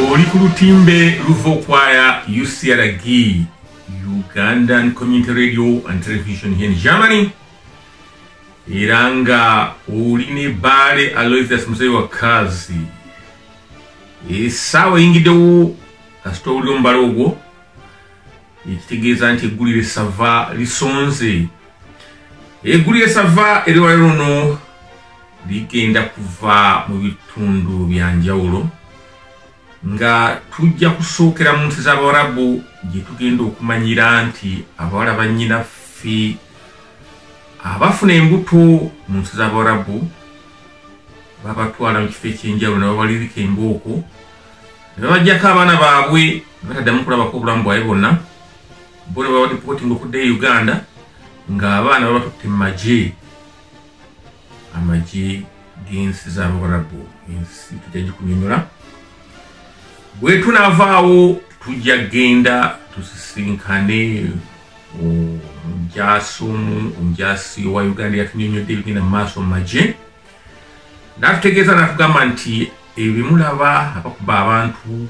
Oli ku lutimbe luva okwaya UCRG, Ugandan Community Radio and Television here in Germany. Era nga oli ne Bbaale Aloysius Muzeyi wa Kazi. Essaawa eyingiddewo kasita owulira omubala ogwo, ekitegeeza nti eggulire sava lisonze. Eggulire sava eriwaliro luno ligenda kuva mu bitundu bya njawulo, nga tujja kusookera mu nsi z'Abawarabu gye tugenda okumanyira nti abawala bannyinaffe abafuna embuto mu nsi z'Abawarabu babatwala mu kifo eky'enjawulo ne babalirika embooko ne babaggyako abaana baabwe ne bataddamu kulabako obulamu bwabwe bwonna. Bo ne babadipootinga okuddayo e Uganda ng'abaana babatutte mu magye, amagye g'ensi z'Abawarabu. Ensi tujja gikunyonnyola. Bwe tunaavaawo tujja genda tusisinkane omujaasi omu, omujaasi owa Uganda yatunyonnyodde ebigenda mu maaso mu magye, n'atutegeeza n'atugamba nti ebimulaba abakuba abantu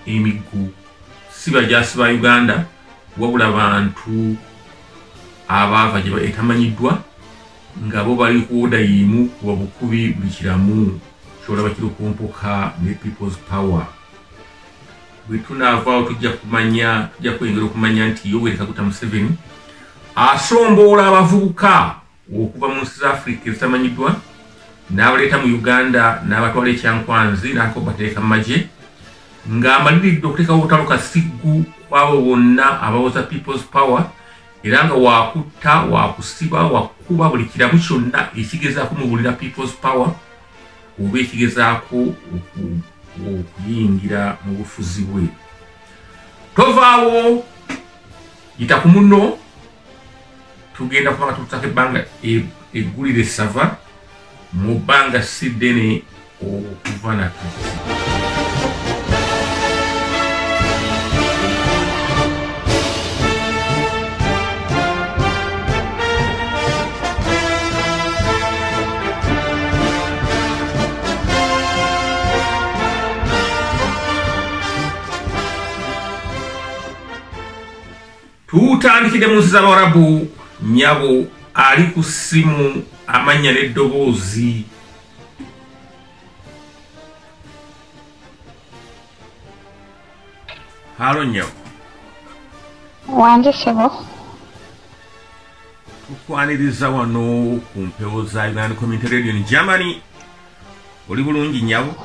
emiggo si bajaasi ba Uganda, wabula bantu abaava gye etamanyiddwa nga bo bali ku oda yimu kuba bukubi buli kiramu kyolaba kiri okumpoka ne People's Power. Bwe tunaavaawo tujja kumanya, tujja kweyongera okumanya nti Yoweri Kaguta Museveni asomboola abavubuka okuva mu nsi za Afrika ezitamanyiddwa n'abaleeta mu Uganda n'abatwala ekyankwanzi n'akobateeka mu magye, ng'amaliridde okuteekawo obutalo kasiggu kw'abo bonna abawoza People's Power, era nga wakutta, wakusiba, wakuba buli kiramu kyonna ekigezaako mubulira People's Power oba ekigezaako okuyingira mu bufuzi bwe. Tovaawo, yita ku munno, tugenda kuba nga tukusako ebbanga eggulire sava mu bbanga si ddene okuva nakati. Tutandikidde mu nsi z'Abawarabu. Nnyabo ali ku ssimu, amannya n'eddoboozi. Halo nnyabo. Wanje ssebo. Tukwaniriza wano ku mpewo za Uganda Community Radio in Germany. Oli bulungi nnyabo?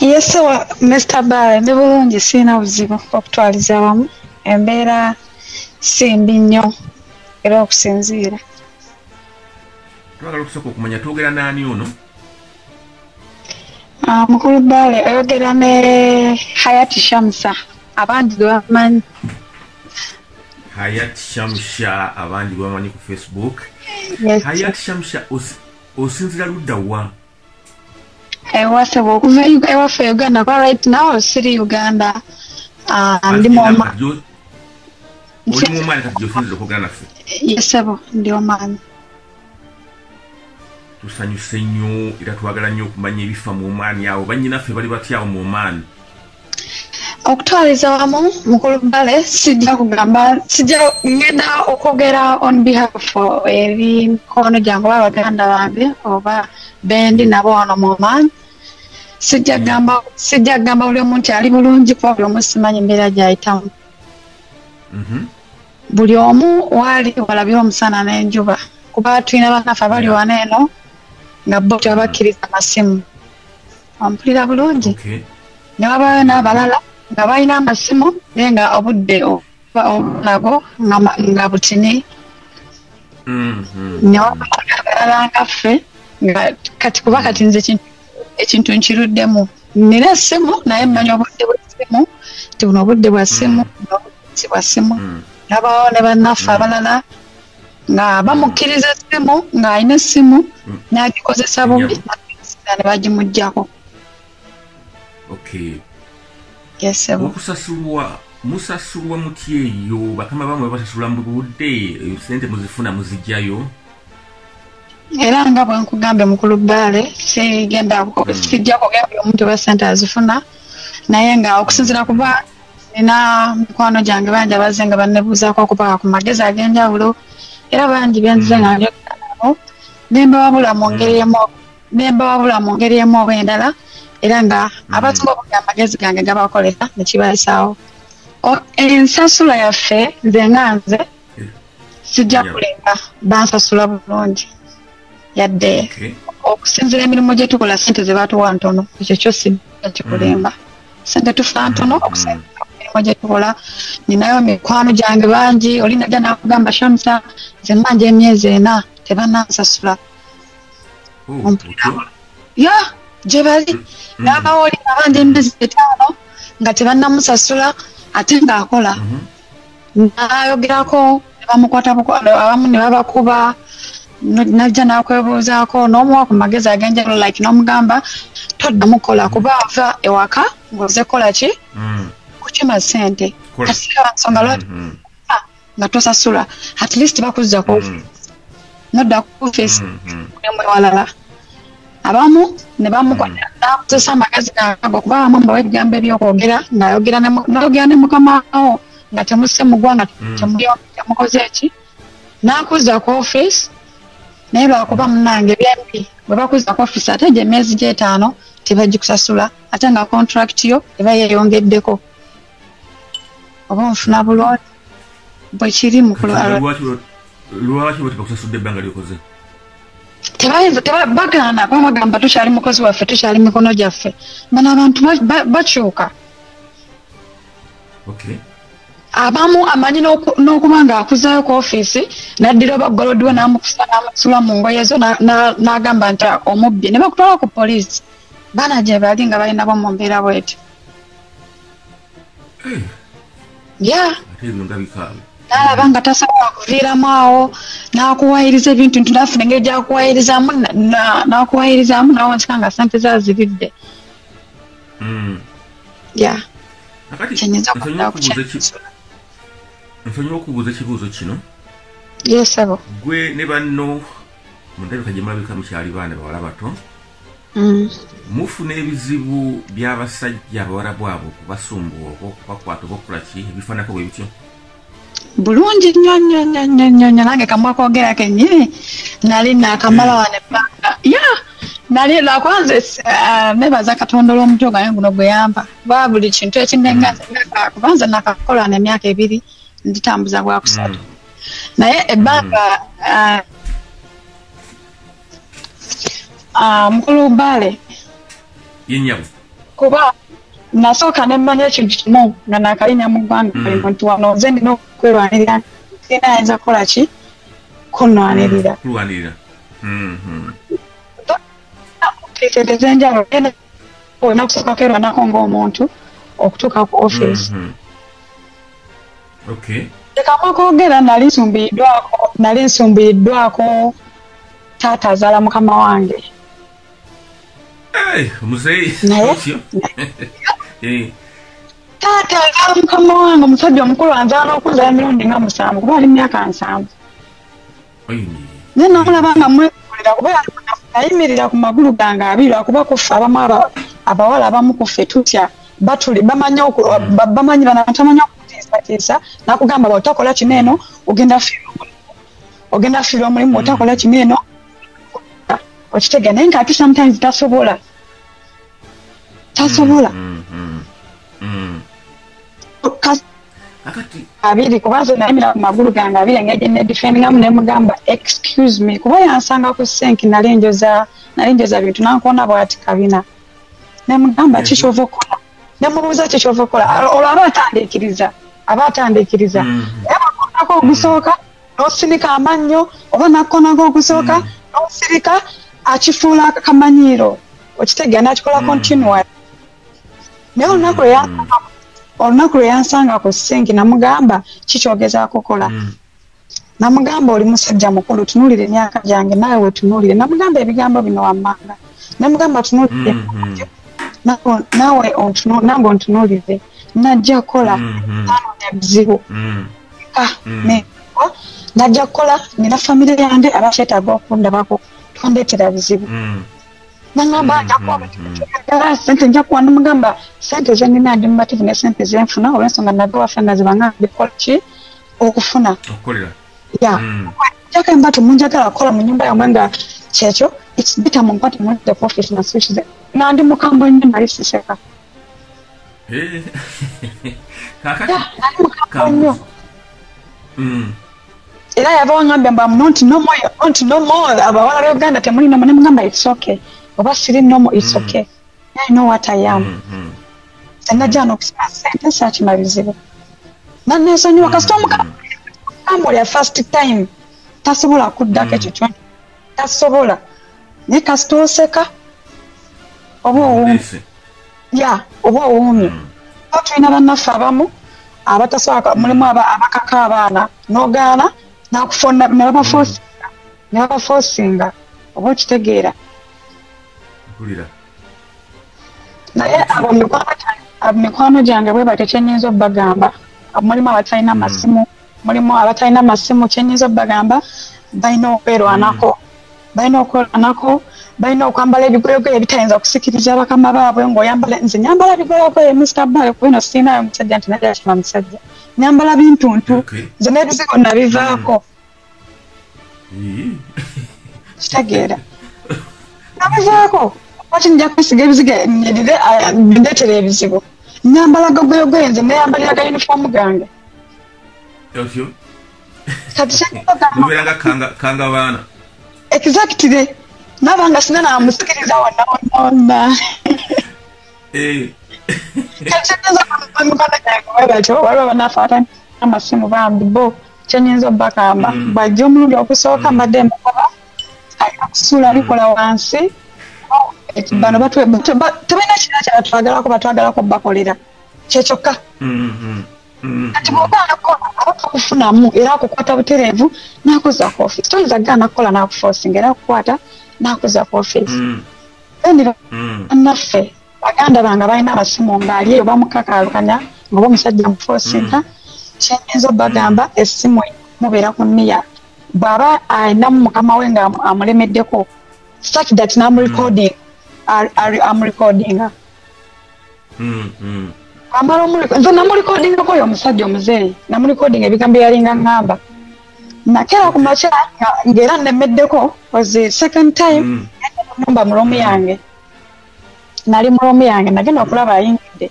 Yes sir, Mr. Bbaale, ndi bulungi, sirina buzibu okutwaliza wamu. Embeera si mbi nnyo era okusinziira. Twagala okusooka okumanya twogera n'ani ono? Mukulu Bbaale, oyogera ne Hayati Shamsa, abandi gwe bamanyi. Hayati Shamsa, abandi gwe bamanyi ku Facebook. Yes. Hayati Shamsa, osinziira ludda wa? Ewaffe okuva ewaffe Uganda, kuba right now siri Uganda. Ndi mu Oman. Oli mu Oman kati gy'osinziira okwogera naffe? Yes ssebo, ndi Oman. Tusanyuse nnyo era twagala nnyo okumanya ebifa mu Oman awo. Bannyinaffe bali batya awo mu Oman? Okutwaliza wamu mukulu Bbaale, sijja kugamba, sijja ngenda okwogera on behalf eri mikono gyange oba baganda bange oba bendi nabo wano mu Oman. Sijja kugamba buli omu nti ali bulungi kuba buli omu simanyi embeera gy'ayitamu. Buli omu waali walabye omusana n'enjuba, kuba tulina bannaffe abali wano eno nga bo tebabakkiriza masimu. Ompulira bulungi? Ne wabayo n'abalala nga balina amasimu naye nga obudde nabwo nga butini. Ne wabayo n'abalala nga ffe nga kati kuba kati nze ekintu nkiruddemu. Nina essimu naye mmanyi obudde bw'essimu, nti buno obudde bwa ssimu, si bwa ssimu. Nabawo ne bannaffe abalala nga bamukkiriza essimu, ng'alina essimu n'agikozesa bubi ne bagimuggyako. Okay. Yes ssebo. Okusasulwa, musasulwa mutya eyo? Bakama bamwe babasasula mu budde, ssente muzifuna muziggyayo? Era nga bwe nkugambye mukulu Bbaale, sigenda sijja kugamba omuntu oba ssente azifuna. Naye nga okusinziira kuba nina mikwano gyange bangi abazze nga bannebuuzaako okupaka ku magezi ag'enjawulo, era bangi byenzize nga njogera nabo, ne mbawabula mu ngeri emu oba endala, era nga abasinga obungi amagezi gange gabakolera ne kibayisaawo. Ensasula yaffe nze nga nze sijja kulimba, bansasula bulungi yadde okusinziira emirimu gye tukola ssente ze batuwa ntono, ekyo kyo sijja kikulimba. Ssente tufuna ntono okusinziira emirimu gye tukola. Ninayo mikwano gyange bangi, oli najja n'akugamba Shamsa nze mmanja emyezi 4 tebannansasula. Ya gye bali n'abawo oli abanja emyezi 5 nga tebannamusasula ate ng'akola. N'ayogerako ne bamukwata abamu ne babakuba, najja n'akwebuuzaako n'omuwa ku magezi ag'enjawulo like n'omugamba toddamu kukola kuba ava ewaka ng'ozze kukola ki? Kukima ssente. Kati nsonga lwaki nga tosasula, at least bakuzza ku ofiisi, nodda ku ofiisi nemwewalala. Abamu ne bamukwata n'akozesa amagezi gange okuba abamu mbawa ebigambo ebyokwogera ng'ayogera ne mukama wo nga temusse mu ggwanga, temukoze ki, n'akuzza ku ofiisi. Naye lwakuba munnange byembi bwe bakuzza ku ofiisi ate gye emyezi gy'etaano tebagikusasula, ate nga contract yo eba yeeyongeddeko. Oba onfuna bulungi bwe kiri mu Lwaki bo tebakusasudde ebbanga lyokoze? Tebayinza, bagaana kuba bagamba tukyali mukozi waffe, tukyali mikono gyaffe. Bano abantu bakyuka. Abamu amanyi n'okuba ng'akuzaayo ku ofiisi n'addira oba golodiwe n'amukusa n'amusula mu ngoye zo n'agamba nti omubbye, ne bakutwala ku poliisi. Baana gye bali nga balina bo mu mbeera bw'etyo. Ya n'alaba nga tasobola kuviiramu awo n'akuwayiriza ebintu nti n'afuna engeri gy'akuwayirizaamu n'akuwayirizaamu n'awonsika nga ssente ze aziridde. Ya kyenyinza Nsonyiwa okubuuza ekibuuzo kino. Yesebo. Gwe ne banno mu ndabika gye mulabika mukyali baana bawala bato, mufuna ebizibu by'abasajja abawarabu abo okubasumbuwa oba okubakwata oba okukola ki ebifaanako bwe bityo? Bulungi nnyo nnyo nnyo nnyo nnyo nnyo. Nange kamwa koogera kennyini nali naakamala wano ebbanga ya nali lwakwanze nebaza Katonda olw'omutwe gwange guno gwe yampa, kuba buli kintu ekinenga kuba nze nakakola wano emyaka 2 nditambuza gwakusatu, naye ebbanga mukulu Bbaale kuba nasooka ne mmanya ekintu kimu nga naakalinnya mu ggwanga nti wano nze nina okwerwanirira, sirina ayinza kukola ki kunnwanirira. Ez'enjawulo olina okusooka kwerwanako ng'omuntu okutuuka ku ofiisi. Kamwa koogera nali nsumbiddwako taata azaala mukama wange. Naye taata azaala mukama wange omusajja omukulu anzaala n'okunzaala emirundi nga 7 kuba ali myaka 7. Naye nakulaba nga mwekolera kuba nayimirira ku magulu gange 2 lwakuba kufa abamu abawala abamu kuffe tutya batuli bamanyi bamanyi bano abantu bamanyi okutiisatiisa n'akugamba bw'otakola kino eno ogenda fiirwa omulimu, otakola kino eno okitegeera. Naye ng'ate sometimes tasobola abiri kuba nze nayimira ku magulu gange 2 engeri gye nedifendingamu ne mugamba excuse me, kuba yansanga ku senki nali njoza bintu nankoona bw'ati kabina ne mugamba ki ky'ova okukola, ne mubuuza ki ky'ova okukola. Olwo aba atandiikiriza naye bakonako ogusooka n'osinika amannyo oba nakkonako ogusooka n'osirika akifuula akamanyiiro okitegeera n'akikola continually. Naye olunaku lwe yansanga ku sinki namugamba ki ky'ogezaako kukola, namugamba oli musajja mukulu tunuulira emyaka gyange naawe wetunuulire, namugamba ebigambo bino wammanga, namugamba tunuulire naawe nange ontunuulire, najja kukola anoonya bizibu najja kukola nina famire yange abakyetaaga okundabako tondeetera bizibu. Nangamba njakuwa sente, njakuwa, namugamba sente zenina ndi mumativu ne sente zenfuna olw'ensonga nava waffe nga zibanga bikola ki okufuna okukolera. Ya, njagala mba temunjagala kukola mu nyumba yammwe nga kyekyo, it's better munkwate munzze ku office na switch ze. Nandi mukambwe nnyo, nali siseka. Kakati Ya, nali mukambwe nnyo. Era yava wangambye mbu I'm not normal, you're not normal, abawala b'e Uganda temuli normal. Ne mugamba it's okay, oba siri normal, it's okay, I know what I am. Nze najja n'okusima sente, saakima bizibu, naneesonyiwa. Kasita omukambwe first time tasobola kuddako, ekyo kyo tasobola, naye kasita oseka oba owuumye. Ndeese. Ya, oba owuumye. Oba tulina bannaffe abamu abatasobola, mulimu abakaka abaana n'ogaana nakufona ne babaforcinga, ne babaforcinga, oba okitegeera? Mpulira. Naye abo mikwano gyange bwe batyo, kyenyinza obbagamba, mulimu abatalina masimu, mulimu abatalina masimu, kyenyinza obbagamba, balina okwerwanako, balina okwerwanako, balina okwambala ebigoyegoye ebitayinza kusikiriza bakama baabwe. Ng'oyambala, nze nyambala bigoyegoye, Mr. Bale, kuba eno siinayo musajja nti najja kima musajja, nyambala bintuntu. Nze n'ebizigo nabivaako. Kitegeera, nabivaako. Lwaki nja kwesiga ebizigo nyirire bindeetera ebizibu? Nyambala gagoyegoye, nze neyambalira ga uniform gange. Otyo. Kati kyenyinza Mubeera nga kanga baana. Exactly, naba nga sina namusikiriza wonna wonna wonna. Kati kyenyinza mikwano gyange bwe batyo, waliwo bannaffe abatalina amasimu, bambi bo kyenyinza obbagamba, bw'ajja omulundi okusooka, mbadde mbasaba alina kusuula bikola wansi. Bano tebalina kirala kyebatwagalako, batwagalako bakolera kyekyokka. Kati bw'ogaana kukola aba takufunamu, era akukwata butereevu n'akuzza ku office. Toyinza kugaana kukola n'akuforcinga, era akukwata n'akuzza ku office. Then bannaffe baganda bange balina amasimu ng'ali eyo bamukakaalukanya ng'oba omusajja muforcinga, kyenyinza obbagamba, essimu mubeera ku nniya, bw'aba alinamu mukama we nga amulemeddeko such that n'amurecording, amurecordinga. Amala nze namurecordingako oyo omusajja omuzeeyi, namurecordinga ebigambo bye yalinga ŋŋamba. Nakeera ku makya ng'era nnemeddeko, was the second time nyumba mu room yange, nali mu room yange, nagenda okulaba ayingidde,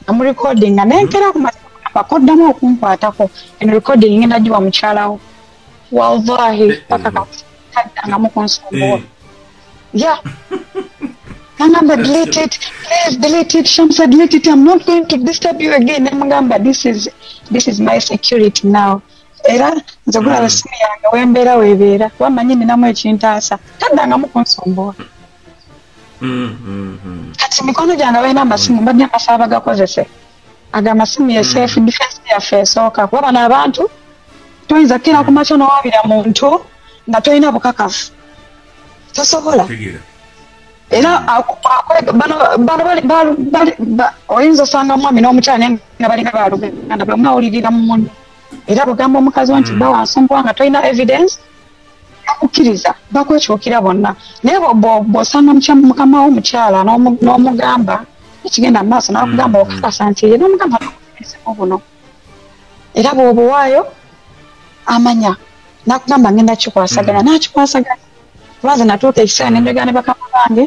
namurecordinga. Nenkera ku makya koddamu okunkwatako, eno recording ngenda giwa mukyalawo. Wallahi paka kati taddangamu kunsumbuwa. Yeah. Nangamba, "Delete it, please delete it, Shamsa, delete it. I'm not going to disturb you again." Namugamba, this is my security now. Era nze gulaba simu yange wembeera webeera, kuba manyi ninamu ekintaasa, taddangamu kunsumbuwa. Kati mikono gyange balina amasimu, mbadde mbasaba bagakozese. Ago amasimu ye self defense yaffe esooka, kuba bano abantu toyinza kukira ku makya n'owabira muntu nga tolina bukakafu, tosobola. Tegeera. Era bano oyinza osanga omwami n'omukyala naye nga balinga baluganda, buli omu awulirira mu munne. Era bwegamba omukazi wo nti bba wansumbuwa nga tolina evidence, bakukkiriza, bakwekyukira bonna. Naye bw'osanga mukama wo omukyala n'omugamba ekigenda mu maaso, n'akugamba okakasa nti ye, n'omugamba n'obuzibu buno, era bw'obuwaayo amanya, n'akugamba ngenda kikwasaganya, n'akikwasaganya. Kuba nze natuuka ekiseera ne njogera ne bakama bange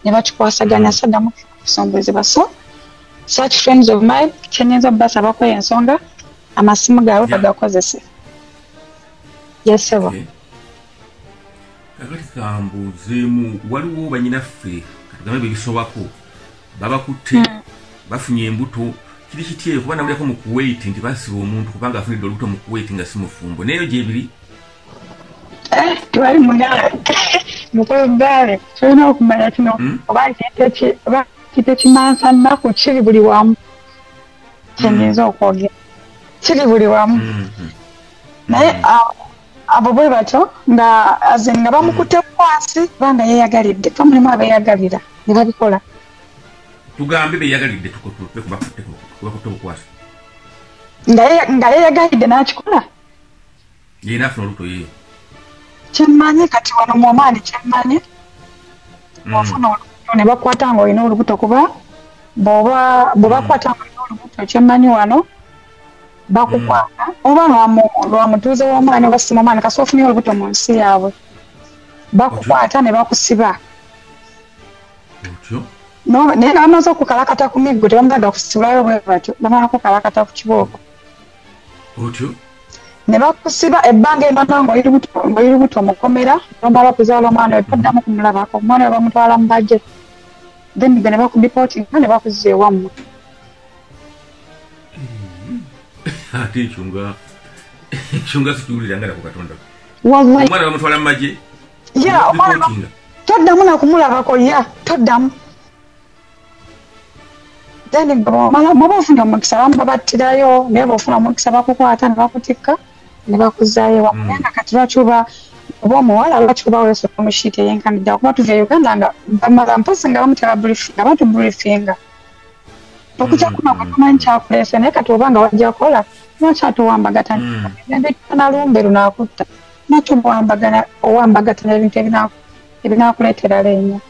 ne bakikwasaganya, saddamu kusombozebwa. So such friends of mine, kyenyinza obbasabako ensonga, amasimu gaabwe bagakozese. Yes ssebo. Okay. Kakati kambuuzeemu, waliwo banyinaffe katugambe bebisobako babakutte bafunye embuto, kiri kitye? Kuba nawulyako mu Kuwait nti basiba omuntu kubanga afunidde olubuto mu Kuwait nga si mufumbo, naye gyebiri. Eh, tewali munyala mukulu Bbaale, tulina okumanya kino, oba kintu ekimansa nnaku, kiri buli wamu. Kyenyinza okwogera, kiri buli wamu. Naye abo bwe batyo nga as in nga bamukutte bukwasi kubanga yeeyagalidde, kuba mulimu abeeyagalira ne babikola. Tugambe beyagalidde, kubakutte bukwasi. Nga yeeyagalidde n'akikola. Yena afuna olubuto ye. Kyemmanyi kati wano mu Omaani, kyemmanyi Ofuna olubuto ne bakwata nga olina olubuto, kuba bw'oba bakwata nga olina olubuto, kyemmanyi wano bakukwata oba lwa mutuuze w'omwana oba si omwana, kasi ofunye olubuto mu nsi yaabwe, bakukwata ne bakusiba. Otyo. Naye nga bamaze okukalakata ku miggo, tebamala kusibulayo bwe batyo, bamala kukalakata ku kibooko. Otyo. Ne bakusiba ebbanga endala ng'oli lubuto mukomera, nomala okuzaala omwana oyo toddamu kumulabako. Omwana oyo bamutwala mu bagye, then gwe ne bakudeportinga ne bakuzza ewammwe. Ate ekyo nga sikiwulira nga nako Katonda. Wallahi. Omwana bamutwala mu magye? Ya, omwana Deportinga. Toddamu nakumulabako, ya, toddamu. Then bw'omala, bw'oba ofunye omukisa, abamu babattirayo, naye bw'ofuna omukisa bakukwata ne bakutikka ne bakuzzaayo ewammwe. Naye nga kati lwaki oba omuwala, lwaki oba weesoka mu shit eyenkanidde? Kuba tuva e Uganda nga bamala mpozi nga bamutera briefing, nga batubriefinga okujja kuno nga tomanyi kyakuleese. Naye kati oba nga wajja kukola, lwaki ate owambagatana nalumbe lunaakutta? Lwaki oba owambagatana ebintu ebinaakuleetera leenya?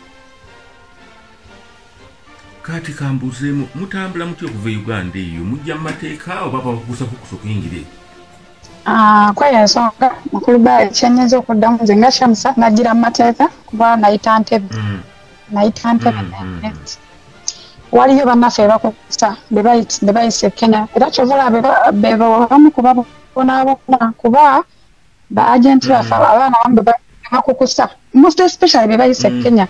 Kati kambuzeemu, mutambula mutya okuva e Uganda eyo? Mujja mu mateeka oba bakugusa kukusa okuyingira eyo? Ah, kweyo ensonga, mukulu Baali, kyenyinza okuddamu nze nga Shamsa, nagira mu mateeka kuba nayita Ntebe. Nayita Ntebe. Waliyo bannaffe bebakukusa be bayise e Kenya, era kyova olaba be bamu ku babonaabona, kuba ba agenti baffe abaana abamu be bakukusa, most especially be bayise e Kenya,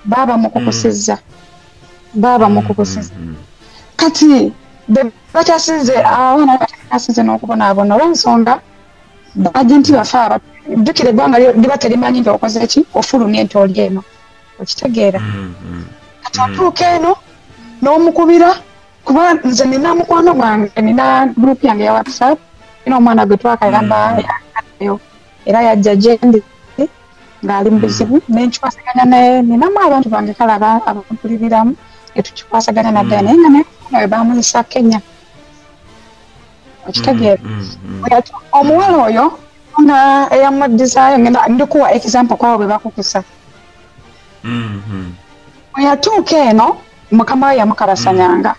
baaba mukukusizza, baaba mukukusizza. Kati be bakyasinze, abaana bakyasinze n'okubonaabona olw'ensonga agenti baffe aba. Jjukira eggwanga liba terimanyi nti okoze ki, ofulumye nti oli eno, okitegeera? Kati otuuka eno n'omukubira, kuba nze nina mukwano gwange, nina group yange ya WhatsApp, nina omwana gwe twakayamba yo, era yajja gyendi ng'ali mu buzibu, nenkikwasaganya naye. Ninamu abantu bange kale abampuliriramu, etukikwasaganya naddala, naye nga naye omwana we bamuyisa Kenya, okitegeera? Omuwala oyo nga eyamuddizaayo, ngenda ndikuwa example kwabo bwe bakukusa. Bwe yatuuka eno, mukama we yamukabasanyanga,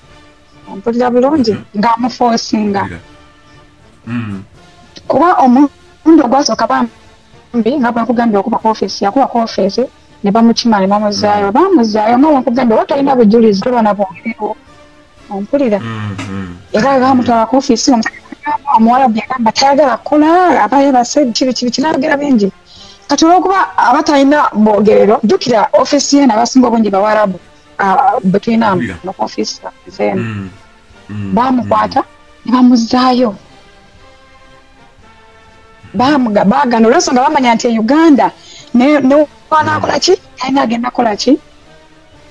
ompulira bulungi, ng'amuforcinga. Mpulira. Kuba omulundi ogwasooka bambi nga bwe nkugambye okuba ku ofiisi, yakuba ku ofiisi ne bamukima ne bamuzaayo. Bamuzaayo nga bwe nkugambye, oba tolina bujulizi, toba na bwogerero, ompulira? Era bamutwala ku ofiisi, omuwala bwe yagamba tayagala kukola, aba yebase, kibi kibi kinayogera bingi. Kati olwokuba aba talina bwogerero, jjukira ofiisi yena abasinga obungi bawarabu, bwe tulina Mpulira. no ku ofiisi zeeno. Bamukwata ne bamuzaayo. Baagana olw'ensonga bamanya nti e Uganda ne wanaakola ki, talina agenda kola ki,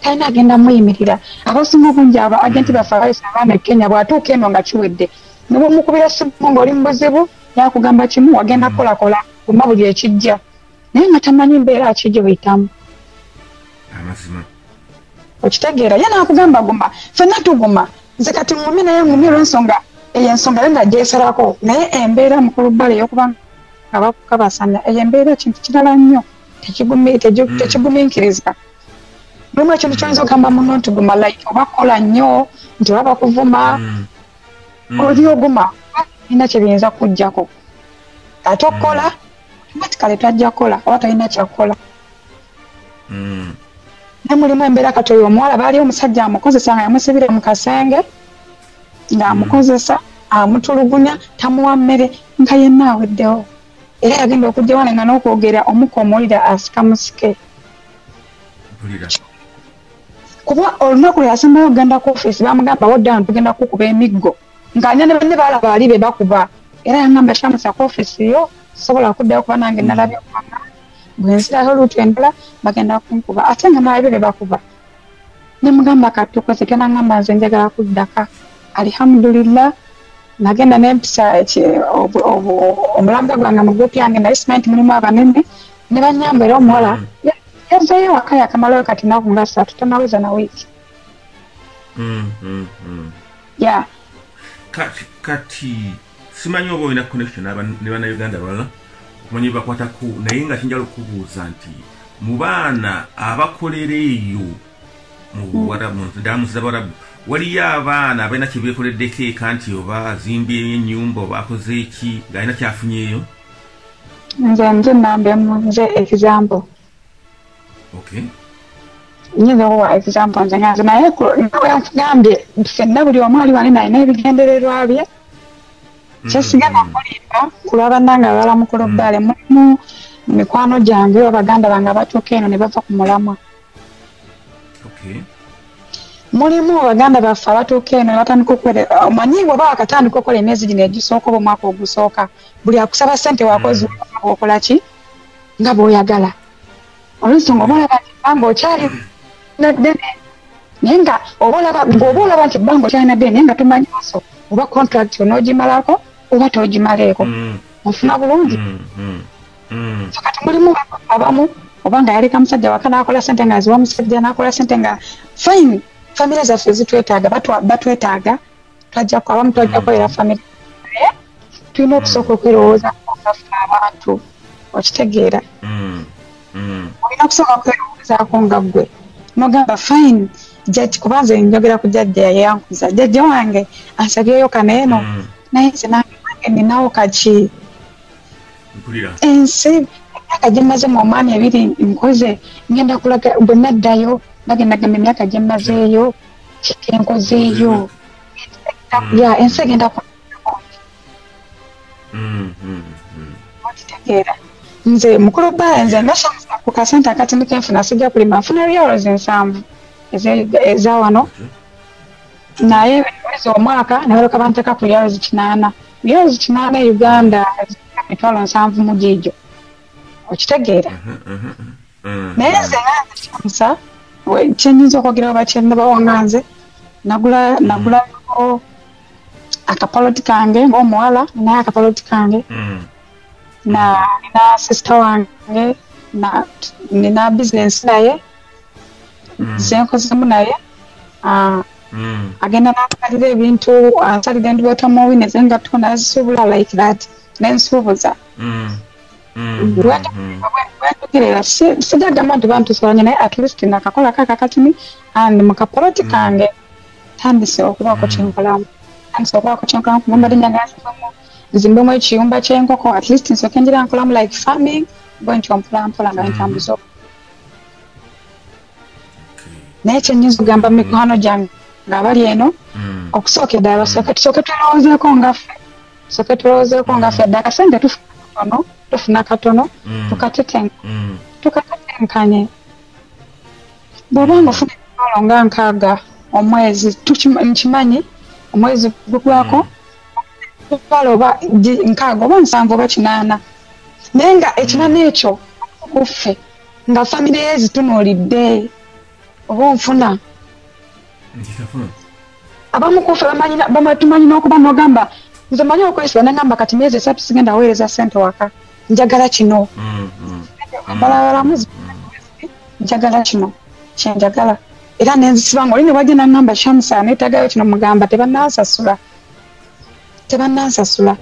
talina agenda muyimirira. Abasinga obungi aba agenti baffe abayisa abaana e Kenya, bw'atuuka eno nga kiwedde, ne bwomukubira simu ng'oli mu buzibu, yakugamba kimu, wagenda kukolakola, guma buli ekijja, naye nga tamanyi mbeera ki gye buyitamu. Amazima. Okitegeera? Ye naakugamba guma, ffenna tuguma. Nze kati ngumye, naye ngumye olw'ensonga eyo, ensonga yo nga gyesalako. Naye embeera, mukulu bbala, ey'okuba nga bakukabasanya, eyo embeera kintu kirala nnyo, tekigumiikiriza. Mulimu ekintu kyoyinza okugamba muno nti guma, like oba kola nnyo nti oba bakuvuma, oli oguma, olina kye biyinza kujjako. Ate okukola automatically twajja kukola oba tolina kyakukola. Naye mulimu embeera. Kati oyo omuwala baali omusajja amukozesa, nga yamusibira mu kasenge, ng'amukozesa, amutulugunya, tamuwa mmere, nga yenna aweddewo. Era yagenda okujja wane nga n'okwogera omukka omuwulira asika musike. Mpulira. Kuba olunaku lwe yasembayo okugenda ku ofiisi, bamugamba, "Wodda, tugenda kukuba emiggo," ng'alina ne banne baalaba ali be bakuba. Era yangamba, "Kyamusa, ku ofiisi yo sobola kuddayo, kuba nange nalabye okwanga bwe nzirayo luutu endala bagenda kunkuba, ate nga nalabye be bakuba." Ne mugamba, "Kati tukoze?" Tenangamba, "Nze njagala kuddaka." Alhamdulillah, nagenda nempisa omulanga gwange mu group yange, naye simanyi nti mulimu abanene, ne banyamba. Era omuwala yazzeeyo waka, yakamalayo kati naku nga 3, tanaweza na wiiki. Ya. Kati simanyi oba olina connection ne bannayuganda balala okumanya bebakwatako, naye nga kinjala okubuuza nti Mu baana abakolera eyo mu Buwarabu, mu z'Abarabu, waliyo abaana abalina kye beekoleddeko eka, nti oba azimbyeyo ennyumba oba akoze eki, ng'alina kyafunyeeyo? Nze nambemu, nze example. Nyinza okuwa example nze nga nze, naye nga bwe nkugambye, ffenna buli omu ali wano alina ebigendererwa bye. Kyesigenda kulimba ku lwa bannange abalala mu kulobbaale, mulimu mikwano gyange oba baganda bange abatuuka eno ne bava ku mulamwa. Mulimu baganda baffe abatuuka eno ne batandika okukola, omanyi bw'oba wakatandika okukola emyezi gino egisooka oba omwaka ogusooka, buli akusaba ssente wakozi okola ki nga bw'oyagala, olw'ensonga oba olaba nti ebbanga okyali na ddene, naye nga oba olaba ng'oba olaba nti ebbanga okyalina ddene, naye nga tomanyi maaso oba contract onoogimalako oba toogimaleeko. Ofuna bulungi? So kati mulimu abamu oba nga yaleka musajja waka n'akola ssente nga aziwa musajja, n'akola ssente nga fine, famire zaffe zitwetaaga, batwetaaga, twajja abamu twajja kukolera famire, naye tulina okusooka okwerowoozaako nga ffe abantu. Okitegeera? Olina okusooka okwerowoozaako nga ggwe, nogamba fine, jjajja, kuba nze njogera ku jjajja, yayankuza, jjajja wange ansabyeyo kano eno, naye nze nange ninawo kaki? Ensi emyaka gye mmaze mu omwami ebiri nkoze, ngenda kulaga bwe naddayo, bagenda gamba emyaka gye mmazeeyo kyenkozeeyo. Ya ensi egenda ku okitegeera? Nze mukulu bba, nze nga ku kasente akatini kenfuna, sijja kulima, nfuna riyals 70 eza wano, naye wezi omwaka ne baleka banteeka ku riyals 80. Riyals 80 e Uganda 70,000 mu giigyo. Okitegeera? Naye nze nga nze kyenyinza okwogera oba kyendabawo, nga nze nagulayo akapoloti kange ng'omuwala, naye akapoloti kange na nina sister wange na nina bizinensi naye zenkozemu, naye agenda n'ansalira ebintu, ansalira endibotomowi nezengatto nazisuubula like that, nensuubuza. Bwentugerera sijja gamba nti bantusobola, naye at least nakakola kakakatini and mu kapoloti kange tandise okubaako kyenkolamu, tandise okubaako kyenkolamu, kuba mbadde njagala nzimbemu ekiyumba ky'enkoko, at least nsooke ngira nkolamu like farming bwe ntyo mpola mpola nga ntambuza. Naye kyenyinza okugamba mu mikwano gyange ng'abali eno, okusooka eddala basooke tusooke twelowoozeeko nga ffe, tusooke tulowoozeeko nga ffe dde akasente tufuna katono, tufuna katono, tukatetenkanye. Bw'oba nga ofuna 60,000 omwezi, nkimanyi omwezi gugwako mitwalo oba 60 oba 70 oba 80, naye nga ekinaana ekyo kuffe nga famire ye zitunuulidde, oba onfuna? Abamu kuffe tumanyi n'okuba n'ogamba nze manyi okwesiba, nagamba kati myezi 3 sigenda weereza ssente waka, njagala kino, balabalamu, njagala kino kyenjagala, era nenzisiba nga oli ne wajja nagamba Shamusa neetagayo kino, mugamba tebanansasula, tebanansasula,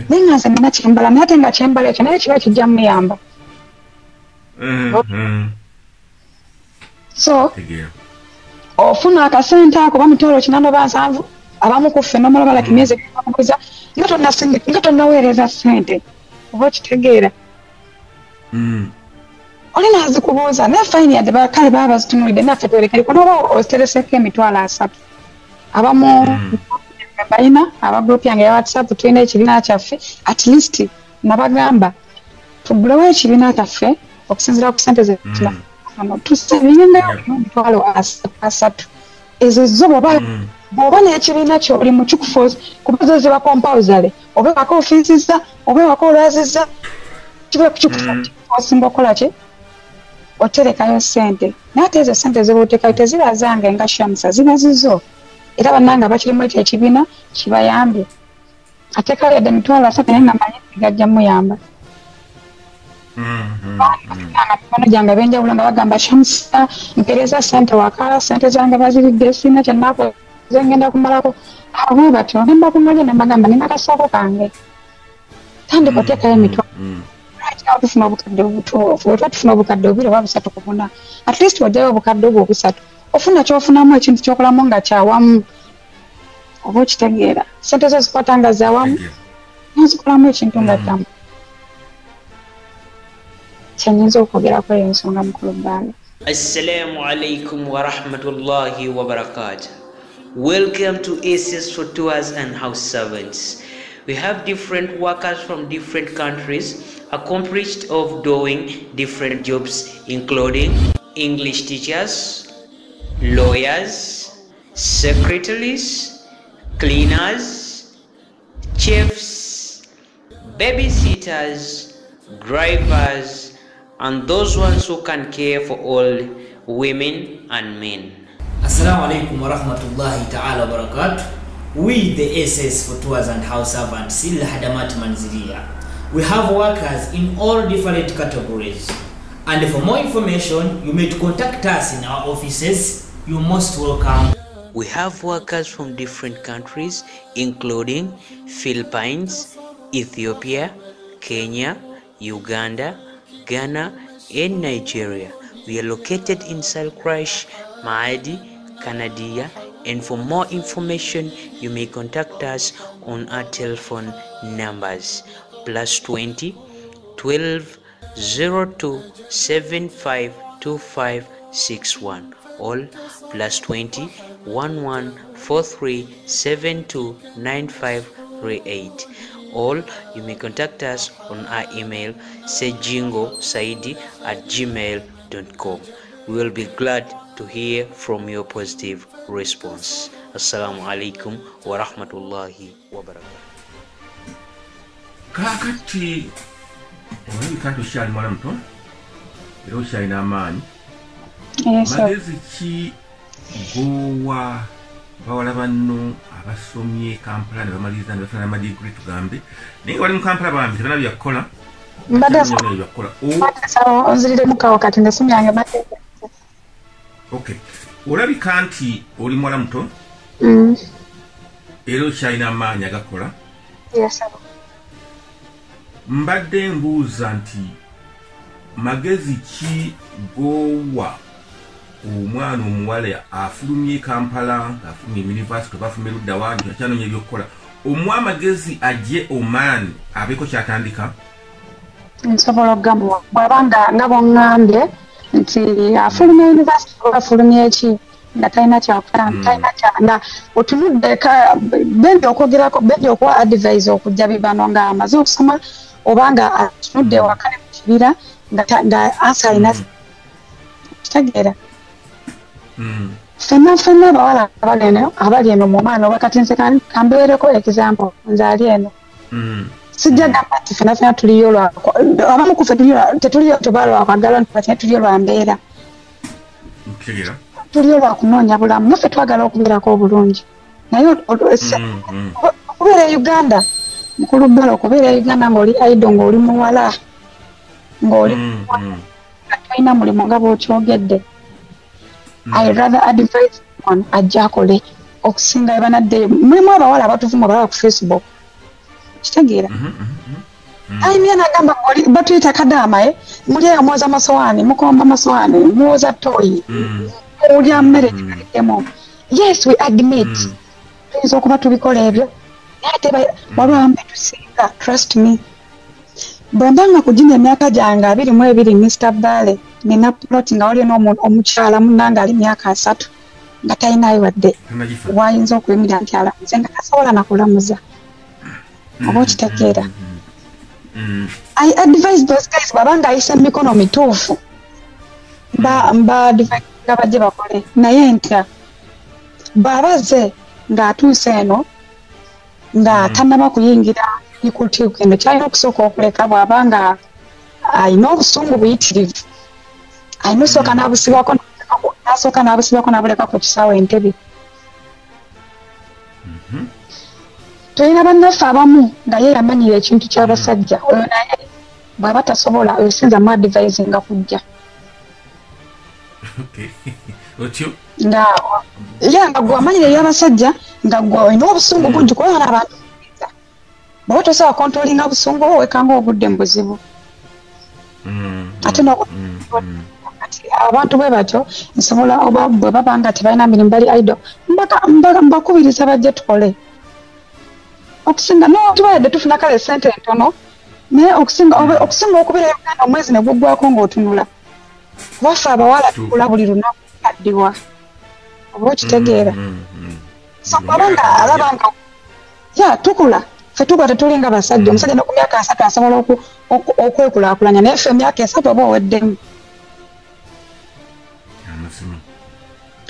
naye nga nze nina kyembala, naye ate nga kyembala ekyo naye kiba kijja muyamba. So ofuna akasente ako ba 80,000 oba 70, abamu ku ffe nomala like emyezi ekubuuza nga tonnaweereza ssente, oba okitegeera? Oli nazikubuuza, naye fine, yadde kale baba bazitunuulidde, naffe twerekereko noba ozitereseeko 30,000. Abamu balina aba group yange ya WhatsApp, tulina ekibiina kyaffe, at least nabagamba tugulewo ekibiina kyaffe okusinziira ku ssente zetuna tusavingayo 30,000. Ezo zo bw'oba n'ekibiina kyo oli mu kikufu, kuba zo ziba compulsory, oba ewaka ofiisizza oba ewaka olwazizza, kiba kikufosinga okukola ki, oterekayo ssente. Naye ate ezo ssente zoba oteekayo teziba zange nga Shamusa, ziba zizo. Era bannange abakirimu ekyo ekibiina kibayambye, ateekayo yadde 30,000, naye nga manyi gajja muyamba. Nga mikono gyange ab'enjawulo nga bagamba Shamusa mpereza ssente waka, ssente zange baziridde, sirina kyenakoze, ngenda kumalako abo batyo, nembakuŋŋanya ne mbagamba nina kasaako kange, tandika oteekayo emitwalo. Tufuna obukadde obutuufu, tufuna obukadde obubiri oba busatu ku buna. At least wajjayo obukadde obwo obusatu, ofuna kyofunamu, ekintu kyokolamu nga kyawamu, oba okitegeera? Sente zo zikwata nga zawamu, nozikolamu ekintu nga kyamu. Kyenyinza okwogerako eyo ensonga, mukulu Bbaale. Assalamu alaikum wa rahmatullahi wa barakatuh. Welcome to SS for Tours and House Servants. We have different workers from different countries accomplished of doing different jobs, including English teachers, lawyers, secretaries, cleaners, chefs, babysitters, drivers, and those ones who can care for all women and men. Assalamu alaikum wa rahmatullahi ta'ala wa barakatuh. We, the SS for Tours and House Servants, Sil Hadamat Manzilia. We have workers in all different categories. And for more information, you may contact us in our offices. You're most welcome. We have workers from different countries, including Philippines, Ethiopia, Kenya, Uganda, Ghana, and Nigeria. We are located in Salkrash, Maadi, Canada, and for more information, you may contact us on our telephone numbers +20 12 02 75 25 61 or +20 11 43 72 95 38, or you may contact us on our email sejingosaidi@gmail.com. We will be glad to hear from your positive response. Assalamu alaikum wa rahmatullahi wa barakatuh. Kakati olabika nti okyali mwana muto era okyalina amaanyi. Magezi ki gowa bawala banno abasomye Kampala ne bamaliriza ne bafuna amadiguri, tugambe, naye nga bali mu Kampala bambi tebana byakukola? Mbadde onziriremu kawo kati nesimu yange mbadde. Okay, olabika nti oli muwala muto era okyalina amaanyi agakola. Yes. Mbadde mbuuza nti magezi ki gowa omwana omuwala afulumye Kampala, afulumye university oba afulumye ludda wa, nti akyanoonya ebyokukola, omuwa amagezi ajje Oman abeeko kyatandika? Nsobola okugamuwa bw'aba nga bw'oŋŋambye nti afulumye university oba afulumye eki nga talina kyakutandika, talina kya nga otunudde bendi okwogerako, bendi okuwa advise okujja bibano nga amaze okusoma oba nga atunudde ewaka ne mu kibira nga ansa alina, kitegeera? Ffenna ffenna abawala abali eno mu maana oba kati nze kambeereko example, nze ali eno, sijja gamba nti ffenna ffenna tuliyo lwa, abamu ku ffe tetuliyo tuba lwakwagala, nti tuliyo lwa mbeera, tuliyo lwa kunoonya bulamu. Naffe twagala okubeerako obulungi, naye okubeera e Uganda, mukulu Bbala, okubeera e Uganda ng'oli idle, ng'oli muwala, ng'oli nga tolina mulimu nga bw'okyogedde, I rather advise one ajja akole okusinga ebanaddeyo. Mulimu abawala abatuvuma balaba ku Facebook, kitegeera? Ayimya nagamba batuyita kadaama, e muli eyo mwoza masowaani, mukomba masowaani, mwoza toyi, mulya mmere gikaliddemu. Yes, we admit tuyinza okuba tubikola ebyo, naye ate waliwo abamu betusinga. Trust me, bwe mba nga ku gino emyaka gyange 22, Mr Bale, nina plot, nga waliyo n'omukyala munnange ali myaka 30 nga talinayo wadde wayinza okuyimirira nti alamuze, nga tasobola nakulamuza, oba okitegeera? I advise those guys, bw'aba nga ayise emikono mituufu, mba advise nga bajje bakole, naye ntya bw'aba azze ng'atuuse eno nga tannaba kuyingira ikutuuka eno, kyalina okusooka okuleka bw'aba nga alina obusungu buyitirivu, alina osooka n'abusibako, n'asooka n'abusibako n'abuleka ku kisaawe Entebbe. Tulina bannaffe abamu nga ye yamanyira ekintu ky'abasajja oyo, naye bw'aba tasobola, oyo sinza mu advisinga kujja. Nga ye nga gwe amanyira eby'abasajja, nga gwe olina obusungu bungi, kubanga abantu bw'oba tosobola controllinga busungu bwo, wekanga obudde mu buzibu. Ate abantu bwe batyo nsobola oba bwe baba nga tebalina mirimu bali idle, mbakubiriza bajje tukole. Okusinga tubayadde tufuna kale sente ntono, naye okusinga okubeera Uganda omwezi ne guggwako ng'otunula. Kuba abawala tukula buli lunaku kaddiwa. Oba okitegeera. So kubanga alaba nga ya tukula. Ffe tukula tetulinga basajja. Omusajja ne ku myaka 3 asobola okwekulaakulanya, naye ffe emyaka 3 oba oweddemu.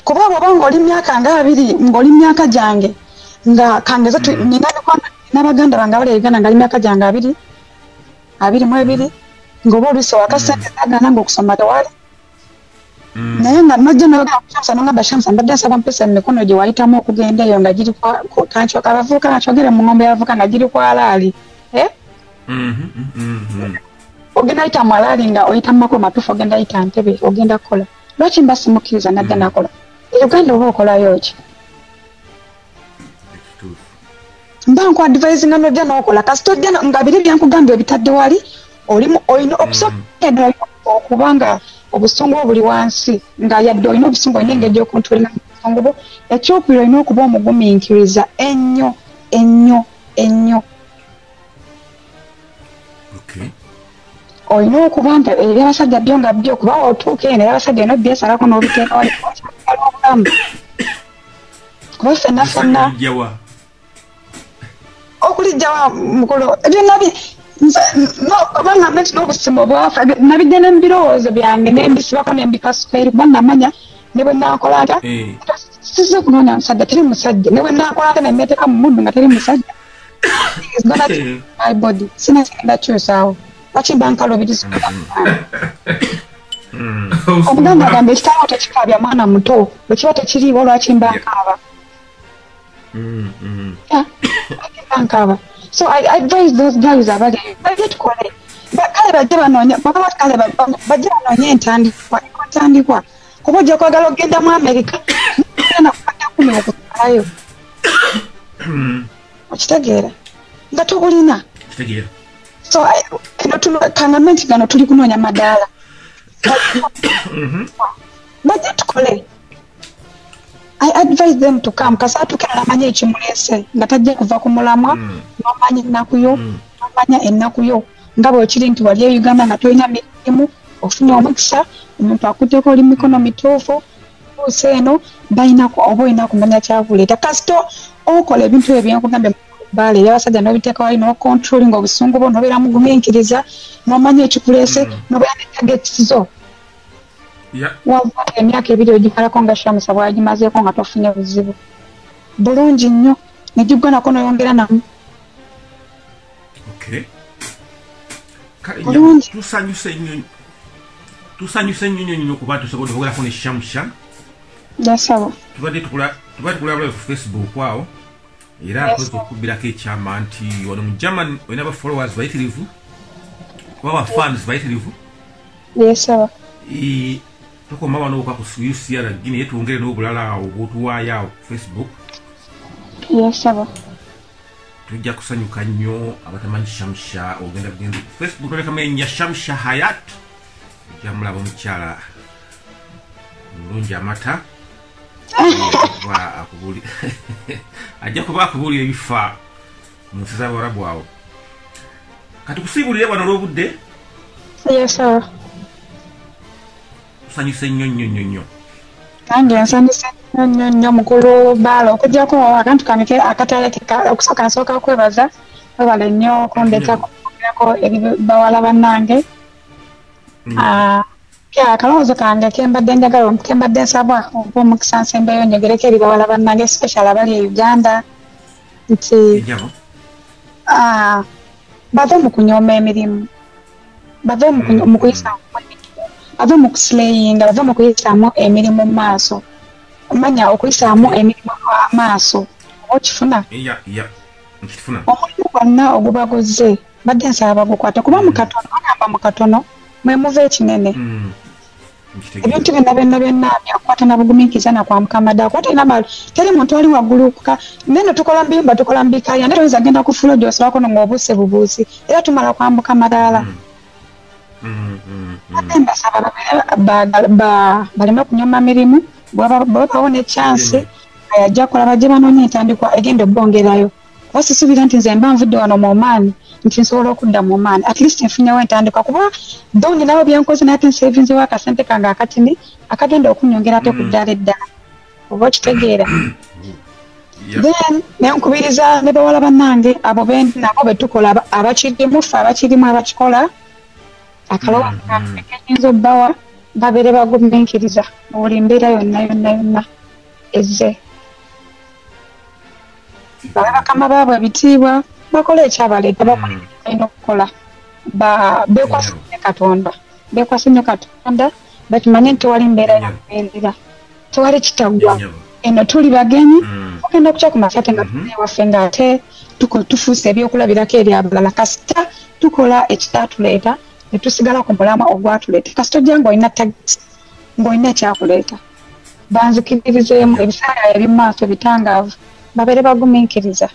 Kuba bw'oba ng'oli myaka nga 2 ng'oli myaka gyange nga kangeze nina baganda bange abali e Uganda nga ali myaka gyange 2, 22 ng'oba oluusi wakasente zagaana ng'okusoma tewali. Naye nga nojja n'ogamba n'ogamba Shamsa mbadde nsaba mpisa emikono gye wayitamu okugenda eyo nga giri abavubuka kankyogere mu ng'ombe y'abavubuka nga giri ku alaali. Ogenda yita mu alaali nga oyita mu makubo matuufu, ogenda yita Ntebe, ogenda kukola. Lwaki mba simukkiriza n'adda n'akola? E Uganda oba okolayo ki? Mba nku-advisinga n'ojja n'okola. Kasita ojja nga biri byenkugambye obitadde wali, olina okusobola okuba nga obusungu buli wansi, nga yadde olina obusungu olina engeri gy'okontrolinga obusungu bwo. Ekyokubiri olina okuba omugumiikiriza ennyo ennyo ennyo. Olina okuba nti ebyabasajja byo nga byo, kuba otuuka eno ebyabasajja olina obyesalako n'obiteeka wali obulamu. Kuba ffenna ffenna okulijjawa mukulu byonna oba ngambe nti n'obusimu bwafa nabijja ne mu birowoozo byange ne mbisibako ne mbikasuka eri, kuba namanya ne bwe naakola ntya sizze kunoonya musajja, teri musajja. Ne bwe naakola ntya ne neeteeka mu muddu nga teri musajja, is gonna change my body. Sina kigenda kukyusaawo. Lwaki mba nkalubiriza? Omuganda agamba ekitaawo tekikaabya mwana muto, bwe kiba tekiriiwo lwaki mba nkaaba? Lwaki mba nkaaba? So I advise those guys abali bajje tukole. Kale bajje banoonye, kale bajje banoonye entandikwa. Kuba ojja kwagala okugenda mu Amerika, ogenda kukadde 10 okutwalayo. Okitegeera? Nga tobulina. So kangambe nti gano tuli kunoonya madaala. Bajje tukole. I advise them to come. Kasita atuuka n'amanya ekimuleese nga tajja kuva ku mulamwa, n'omanya ennaku yo, n'omanya ennaku yo. Nga bwekiri nti wali e Uganda nga tolina mirimu, ofunye omukisa, omuntu akutteko oli mikono mituufu, tuuse eno, oba olina kumanya kyakuleeta. Kasita okola ebintu ebyo byenkugambye baale ebyabasajja n'obiteeka wali n'okontrolinga obusungu bwo, n'obeera mugumiikiriza, n'omanya ekikuleese, n'obeera ne targets zo. Wava emyaka 2 ogimalako nga Shamsa bw'agimazeeko nga tofunye buzibu. Bulungi nnyo, ne giggwa nako n'oyongera namu. Bulungi. Tusanyuse nnyo nnyo kuba tusobodde okwogerako ne Shamsa. Yasaba. Tubadde tukulaba ku Facebook awo, era tusobola okukubirako ekyama nti wano mu German olina ba followers bayitirivu, oba ba fans bayitirivu. Yasaba. Tukoma wano okwa ku UCR Guinea twongere n'obulala awo bw'otuwaayo awo ku Facebook. Yasaba. Tujja kusanyuka nnyo abatamanyi Shamsa, ogenda bugenzi ku Facebook olekamu erinnya Shamsa Hayat, ojja mulaba omukyala mulungi amata. Ajja kuba akubuulira ebifa mu nsi z'Abawarabu awo. Kati kusiibulire wano olw'obudde. Yasaba. Tusanyuse nnyo nnyo nnyo nnyo. Nange nsanyuse nnyo nnyo nnyo mukulu Baala, okuggyako akantu kange akatalekeka. Okusooka nsooka kwebaza, webale nnyo okundeetako okwogerako eri bawala bannange. Akalowoozo kange kembadde njagala, kembadde nsaba okuba omukisa nsembeyo njogereko eri bawala bannange, especially abali e Uganda, nti bave mu kunyooma emirimu, bave mu kuyisaamu emirimu, bave mu kuslayinga, bave mu kuyisaamu emirimu mu maaso. Omanya okuyisaamu emirimu amaaso, oba okifuna? Omulimu gwonna oguba guzze, mbadde nsaba bagukwate, kuba mu katono, bagamba mu katono mwe muva ekinene. Ebintu byonna byonna byonna byakukwata na bugumiikiriza na kwa Mukama ddala. Kuba terina teri muntu ali waggulu neno tukola mu biyumba, tukola mu bikaya, naye toyinza genda ku fulo gy'osobako ng'obuuse bubuusi, era tumala kwambuka madaala. Ate mbasaba baleme kunyoma mirimu, bwabawo ne chance ayajja kola bajje banoonya entandikwa egenda obbongerayo. Kuba sisuubira nti nze mba nvudde wano mu Oman nti nsobola okudda mu Oman, at least nfunyewo entandikwa, kuba though ninawo byenkoze naye ate nsevinzewo akasente kange akatini akagenda okunyongera ate ku ddaala eddala, oba okitegeera. Then nenkubiriza ne bawala bannange abo nabo betukola abakirimu, ffe abakirimu abakikola, akalowoozo kange kenyinza obbawa babeere bagumiikiriza mu buli mbeera yonna yonna yonna ezze. Bawe bakama baabwe ebitiibwa, bakole ekyabaleeta, bakole balina okukola, beekwase nnyo Katonda, beekwase nnyo Katonda, bakimanye nti tewali mbeera yakubeerera, tewali kitaggwa. Eno tuli bagenyi, ogenda kukya ku makya ate nga tuli ewaffe ng'ate tufuuse ebyokulabirako eri abalala. Kasita tukola ekyatuleeta ne tusigala ku mulamwa ogwatuleeta. Kasita ojja ng'olina tagisi, ng'olina ekyakuleeta, banzikiririzeemu ebiseera eby'omu maaso bitangaavu, babeere bagumiikiriza.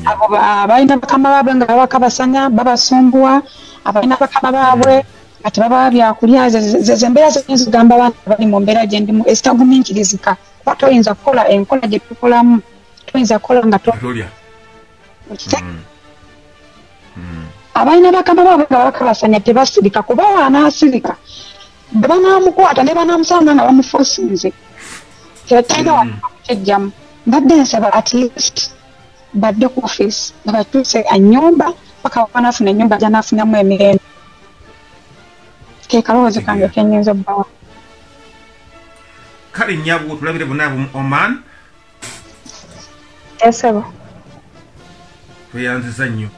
Abo abalina bakama baabwe nga babakabasanya, babasumbuwa, abalina bakama baabwe nga tebabawa byakulya, ze embeera zenyinza okugamba abaana abali mu mbeera gye ndimu ezitagumiikirizika, kuba toyinza kukola enkola gye tukolamu, toyinza kukola nga tolya. Abalina bakama baabwe nga babakabasanya tebasirika, kuba wanaasirika bwe banaamukwata ne banaamusanga nga bamufuusinze, tebalina wakukyejjamu. Mbadde nsaba at least badde ku office babatuuse ennyumba paka wanaafuna ennyumba gy'anaafunamu emirembe. Ke kalowoozo kange kenyinza obbawa. Kale nnyabo tulabire bonna mu Oman. Esebo. Tweyanziza nnyo.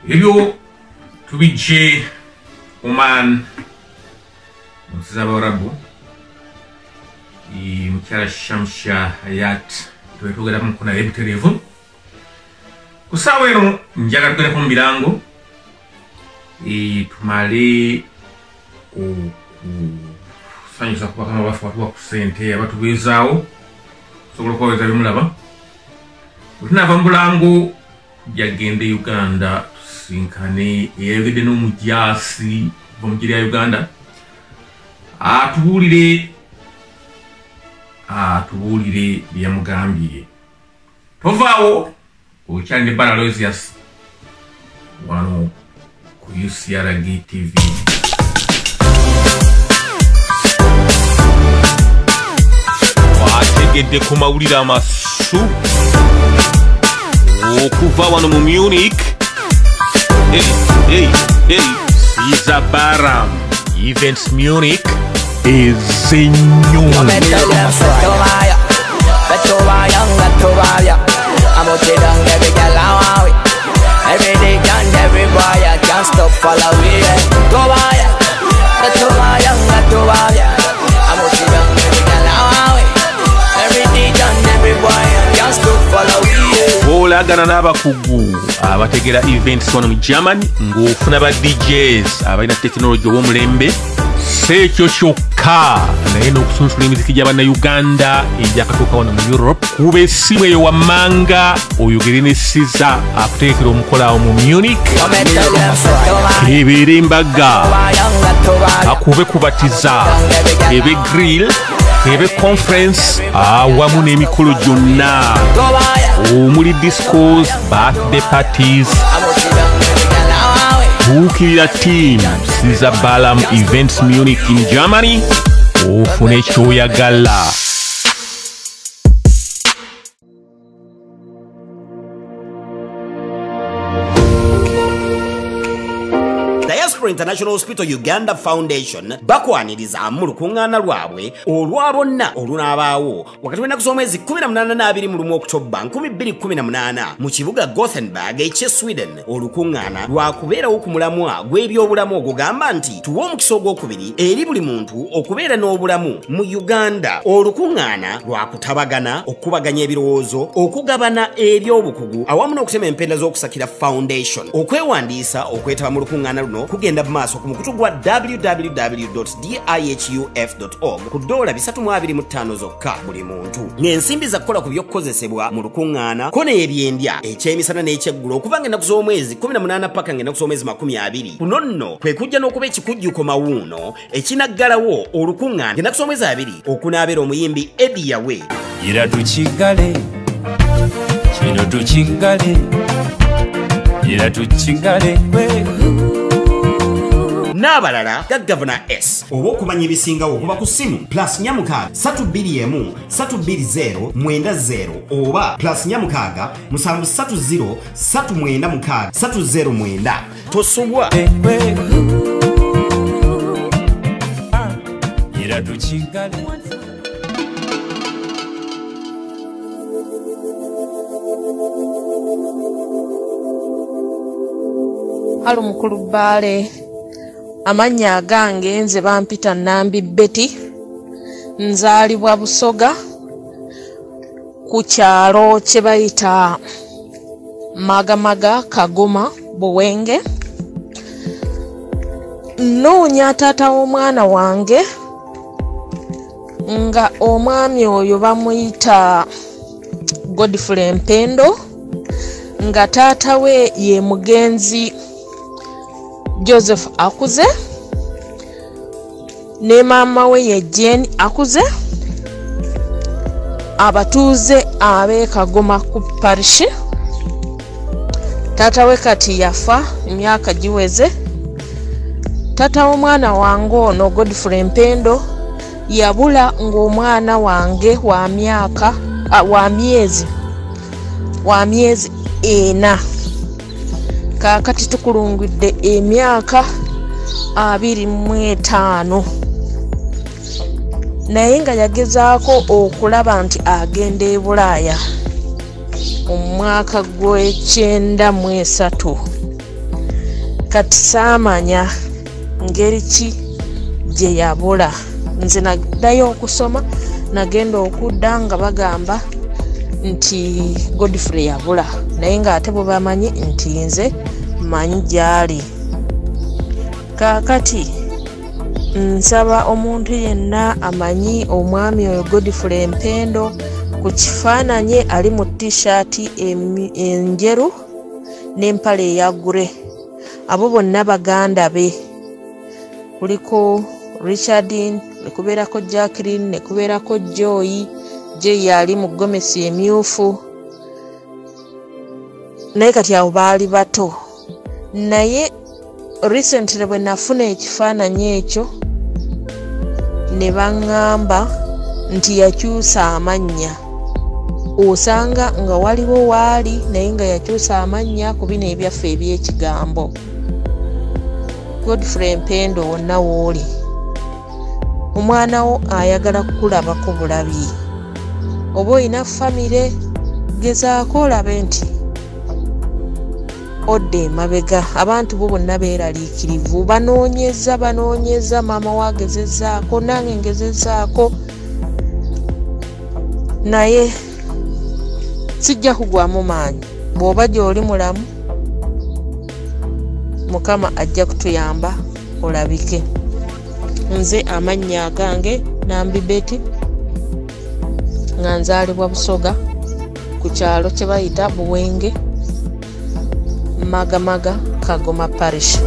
Ebyo tubijje Oman mu nsi z'Abawarabu. Mukyala Shamsha Hayat twetwogeramu naye butereevu. Ku ssaawa eno njagala tugendeko mu birango, tumale okusanyusa ku bakama baffe abatuwa ku ssente abatubeezaawo, tusobola okubaweeza bye mulaba. Bwe tunaava mu bulango tujja genda e Uganda tusinkane eyayogedde n'omujaasi okuva mu ggye lya Uganda atubuulire bye yamugambye. Tovaawo, okyali ne Bala Aloysius wano ku UCRG TV. Wategedde ku mawulire amasu okuva wano mu Munich. Hey, hey, hey. Caesar Baram Events Munich ezenyo. Olagana n'abakugu abategera events wano mu Germany ng'ofuna ba DJs abalina tekinologi ow'omulembe. Si ekyo kyokka, naye n'okusunsula emiziki gy'Abannayuganda egyakatuuka wano mu Europe. Kuba essimu eyo wammanga oyogere ne Caesar akutegekera omukola awo mu Munich, ebeere embaga, akube kubatiza, ebe grill, ebe conference, awamu n'emikolo gyonna omuli discos, birthday parties. Tuukirira team Caesar Balam Events Munich in Germany ofune kyoyagala. Diaspora International Hospital Uganda Foundation bakwaniriza mu lukuŋŋaana lwabwe olwa bonna olunaabaawo wakati w'ennaku z'omwezi 18 na 21 Oktoba 2018 mu kibuga Gothenburg eky'e Sweden. Olukuŋŋaana lwakubeerawo ku mulamwa gw'ebyobulamu ogugamba nti tuwe omukisa ogwokubiri eri buli muntu okubeera n'obulamu mu Uganda. Olukuŋŋaana lwakutabagana, okukubaganya ebirowoozo, okugabana ebyobukugu awamu n'okutema empenda z'okusakira foundation. Okwewandiisa okwetaba mu lukuŋŋaana luno kugenda Kugenda mu maaso ku mukutu gwa www.dihuf.org ku $325 zokka buli muntu. Ng'ensimbi za kukola ku by'okukozesebwa mu lukuŋŋaana ko n'ebyendya ekyemisana n'ekyeggulo okuva ng'ennaku z'omwezi 18 paka ng'ennaku z'omwezi 20. Kuno nno kwe kujja n'okuba ekikujjuko mawuuno ekinaggalawo olukuŋŋaana ng'ennaku z'omwezi 2 okunaabeera omuyimbi Eddie Yawe. Ira tukigale, kino tukigale, ira tukigale n'abalala ga Gavana S. Oba okumanya ebisingawo okuba ku ssimu +46 321 320 90 oba +46 730 396 309. Tosubwa. Ira tukigale. Halo mukulu Bbaale, amannya agange nze bampita Nambi Betty, nzaalibwa Busoga ku kyalo kye bayita Magamaga Kagoma Buwenge. Nnoonya taata w'omwana wange nga omwami oyo bamuyita Godfrey Mpendo, nga taata we ye mugenzi Joseph Akuze ne maama we ye Jane Akuze, abatuuze ab'e Kagoma ku parish. Taata we kati yafa emyaka giweze. Taata w'omwana wange ono Godfrey Mpendo yabula ng'omwana wange wa myaka wa myezi 4. Kaakati tukulungudde emyaka 25, naye nga yagezaako okulaba nti agenda e Bulaaya mu mwaka gw'e93. Kati saamanya ngeri ki gye yabula. Nze naddayo okusoma, nagenda okudda nga bagamba nti Godfrey yabula, naye ng'ate bwe bamanyi nti nze mmanyi gy'ali. Kaakati nsaba omuntu yenna amanyi omwami oyo Godfrey Mpendo ku kifaananyi ali mu t-shirt enjeru n'empale eya gure, abo bonna baganda be. Kuliko Richard, nekubeerako Jacqueline, nekubeerako Joy, gye yali mu gomesi emyufu, naye kati abo baali bato. Naye recently bwe nafuna ekifaananyi ekyo ne baŋŋamba nti yakyusa amannya. Osanga nga waliwo waali naye nga yakyusa amannya ku bino ebyaffe eby'ekigambo. Godfrey Mpendo wonna w'oli, omwana wo ayagala kukulabako bulabi. Oba olina famire, gezaako olabe nti odda emabega. Abantu bo bonna beeraliikirivu, banoonyeza banoonyeza, maama we agezezzaako, nange ngezezzaako, naye sijja kugwamu maanyi. Bw'oba gy'oli mulamu, Mukama ajja kutuyamba olabike. Nze amannya agange Nambi Betty, nga nzaalibwa Busoga ku kyalo kye bayita Buwenge, Magamaga, Kagoma Parish.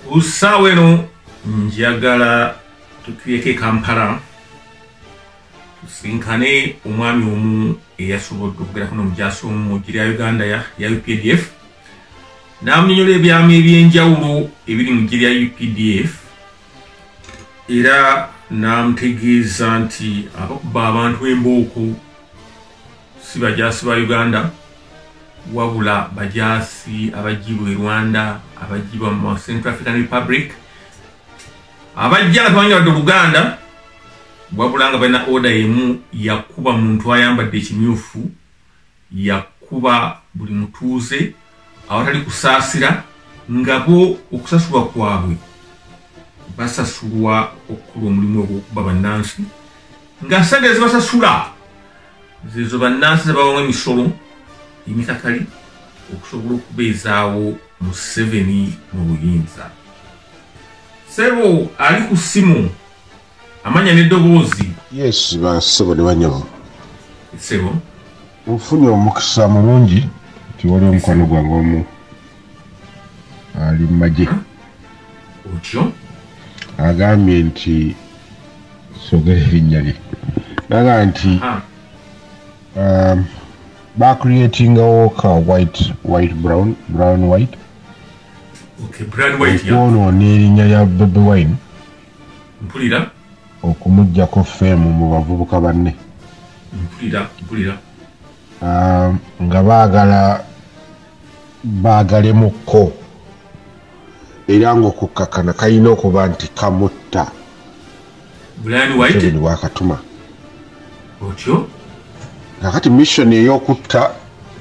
Ku ssaawa eno njagala tutuuleko e Kampala tusinkane omwami omu eyasobodde okugerako n'omujaasi omu mu ggye lya Uganda ya UPDF, n'amunyonnyola ebyama eby'enjawulo ebiri mu ggye lya UPDF, era n'amutegeeza nti abakuba abantu embooko si bajaasi ba Uganda, wabula bajaasi abaggyibwa e Rwanda, abaggyibwa mu Central African Republic, abajja nga tebamanyi wadde Oluganda, wabula nga balina order emu yakuba muntu ayambadde ekimyufu, yakuba buli mutuuze awatali kusaasira, nga bo okusasulwa kwabwe basasulwa okukola omulimu ogw'okuba bannansi, nga ssente ezibasasula zezo bannansi zebawamu emisolo emikakali okusobola okubeezaawo Museveni mu buyinza. Ssebo ali ku ssimu, amanya n'eddoboozi. Yes, bassebo ne bannyabo. Ssebo. Nfunye omukisa mulungi nti waliwo omukwano gwange omu ali mu magye. Otyo? Agambye nti soogera erinnya lye. N'agamba nti bacreatingawo ka white white brown brown white. Okay, brown white ya. Okwonoona erinnya lya Bobi Wine. Mpulira. Okumuggyako fame mu bavubuka banne. Mpulira, mpulira. Nga baagala baagalemukko era ng'okukkakkana kalina okuba nti kamutta. Brian White Museveni bw'akatuma. Otyo? Kakati mission ey'okutta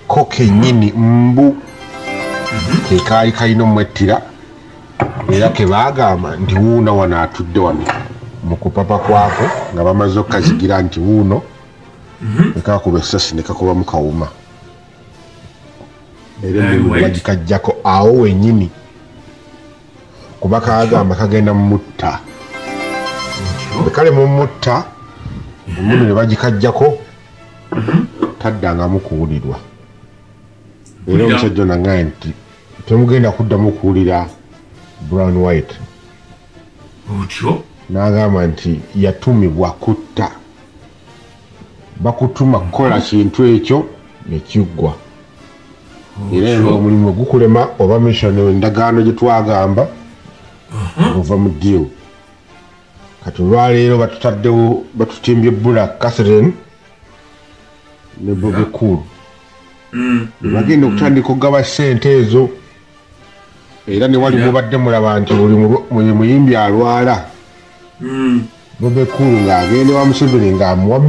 ko kennyini mbu ke kaali kalina omwettira, era ke baagamba nti wuuno wano atudde wano mu kupapa kwako nga bamaze okukazigira nti wuuno ne kakuba essasi ne kakubamu kawuma, era emmundu bagikaggyako awo wennyini kuba kaagamba kagenda mumutta. Bwe kale mumutta, emmundu ne bagikaggyako, taddangamu kuwulirwa. Era omusajja ono agambye nti temugenda kuddamu kuwulira Brown White. Otyo? N'agamba nti yatumibwa kutta, bakutuma kukola kintu ekyo ne kiggwa. Era omulimu gukulema oba mission endagaano gye twagamba okuva mu deal. Kati olwaleero batutaddewo, batutimbye Bula Catherine ne Bebe Cool. Bagenda okutandika okugaba ssente ezo, era ne wali mubadde mulaba nti buli muyimbi alwala Bebe Cool ng'agenda wa Museveni ng'amuwa 2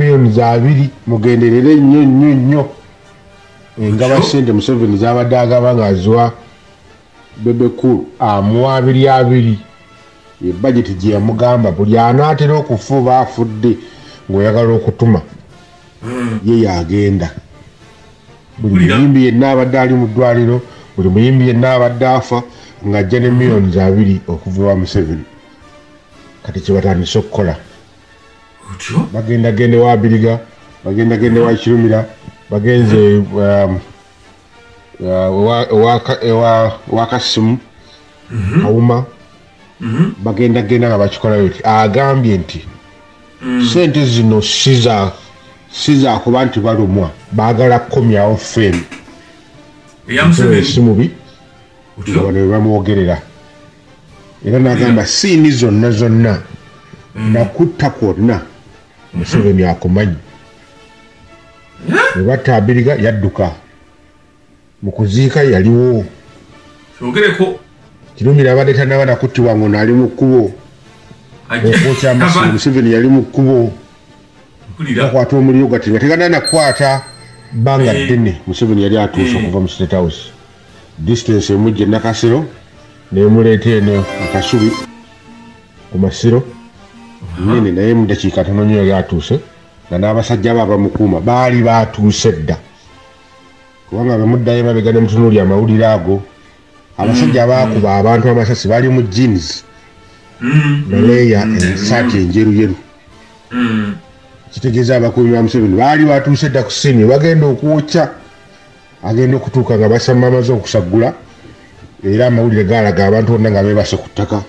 million, mugenderere nnyo nnyo nnyo engaba ssente Museveni z'abadde agaba ng'aziwa Bebe Cool, amuwa abiri abiri. Ye budget gye yamugamba buli anaatera okufa oba afudde ng'oyagala okutuma ye yagenda. Buli muyimbi yenna abadde ali mu ddwaliro, buli muyimbi yenna abadde afa ng'ajja ne 2 million okuva ewa Museveni. Kati kye batandise okukola, bagenda genda ewa Abiriga, bagenda genda ewa Kirumira, bagenze ewa Kasimu Kawuma, bagenda genda nga bakikolayo. Ti agambye nti sente zino si za kuba nti balumwa, baagala kukomyawo fame. Si mubi nga bano bwe bamwogerera, era n'agamba scene zonna zonna nakutta kwonna Museveni akumanyi. Bwe batta Abiriga yadduka, mu kuziika yaliwo. Kyogereko. Kirumira abadde tannaba nakuttibwa ngono ali mu kkubo okwokya amasiro, Museveni yali mu kkubo. Bakwata omuliro gati nga tegana nakukwata bbanga ddene, Museveni yali atuuse okuva mu State House. Distance emujja e Nakasero nemuleeta eno Akasubi ku masiro nene, naye mu dakiika tono nnyo yali atuuse nga n'abasajja be abamukuuma baali batuuse dda, kubanga bemuddayo emabega ne mutunuulya amawulire ago, abasajja abaakuba abantu amasasi bali mu jeans naleeya esaati enjeruyeru, kitegeeza abakuumi ba Museveni baali batuuse dda ku scene. Bagenda okwokya, agenda okutuuka nga basamba amaze okusaggula, era amawulire galaga abantu bonna nga beebase ku ttaka.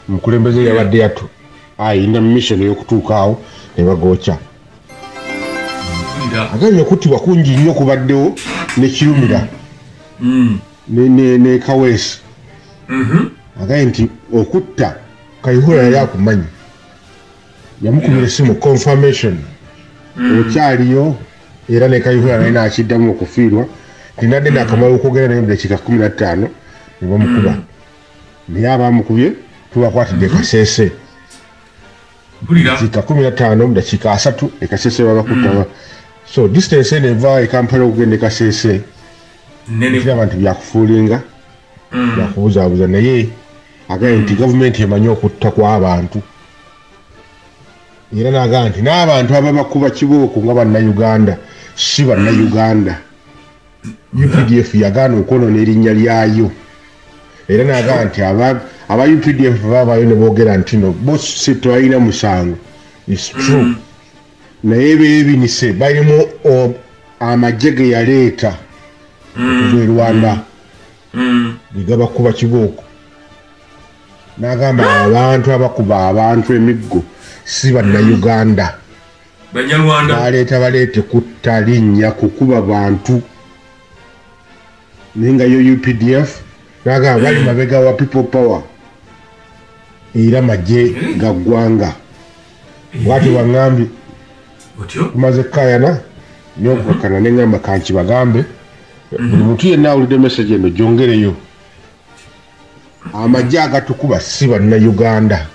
Omukulembeze yabadde yatu ayina mission ey'okutuuka awo ne bagookya. Agambye okuttibwa kungi nnyo kubaddewo ne Kirumira ne Kaweesi. Agambye nti okutta Kayihura yali akumanyi, yamukubira essimu confirmation okyaliyo, era ne Kayihura naye nakiddamu okufiirwa nti nadde nakamala okwogera naye mu dakiika 15 ne bamukuba, naye abamukubye tubakwatidde Kasese. Dakiika 15, mu dakiika 30 e Kasese babakutta. So distance eno eva e Kampala okugenda e Kasese Kiraba nti byakufuulinga, byakubuzaabuza, naye agambye nti gavumenti emanyi okutta kw'abantu, era n'agamba nti n'abantu ababakuba kibooko nga bannayuganda si bannayuganda. UPDF yagaana okwonoona erinnya lyayo, era n'agamba nti aba UPDF baabaayo ne boogera nti no bo si tebalina musango. It's true, naye beebinise balimu amagye ge yaleeta okuva e Rwanda ge gabakuba kibooko. N'agamba abantu abakuba abantu emiggo si bannayuganda, Banyarwanda. Baleeta baleete kutta linnya, kukuba bantu, naye nga yo UPDF n'agamba bali mabega wa People Power, era magye ga ggwanga. Bw'atyo bwaŋŋambye. Otyo. Tumaze kukayana n'okukakana, ne ŋŋamba kankibagambe buli muntu yenna awulidde message eno gyongereyo. Amagye agatukuba si bannayuganda,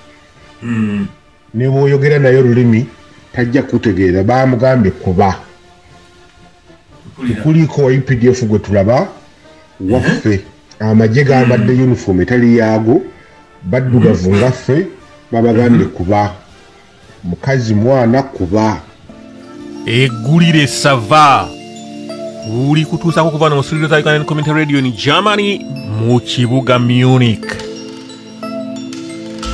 ne bw'oyogera naye olulimi tajja kutegeera. Baamugambye kuba tekuliiko wa UPDF gwe tulaba waffe. Amagye gambadde uniform etali yaago, baddugavu nga ffe, babagambye kuba mukazi mwana kuba. Eggulire sava uli kutuusako kuva mu studio za Ugandan Community Radio in Germany mu kibuga Munich.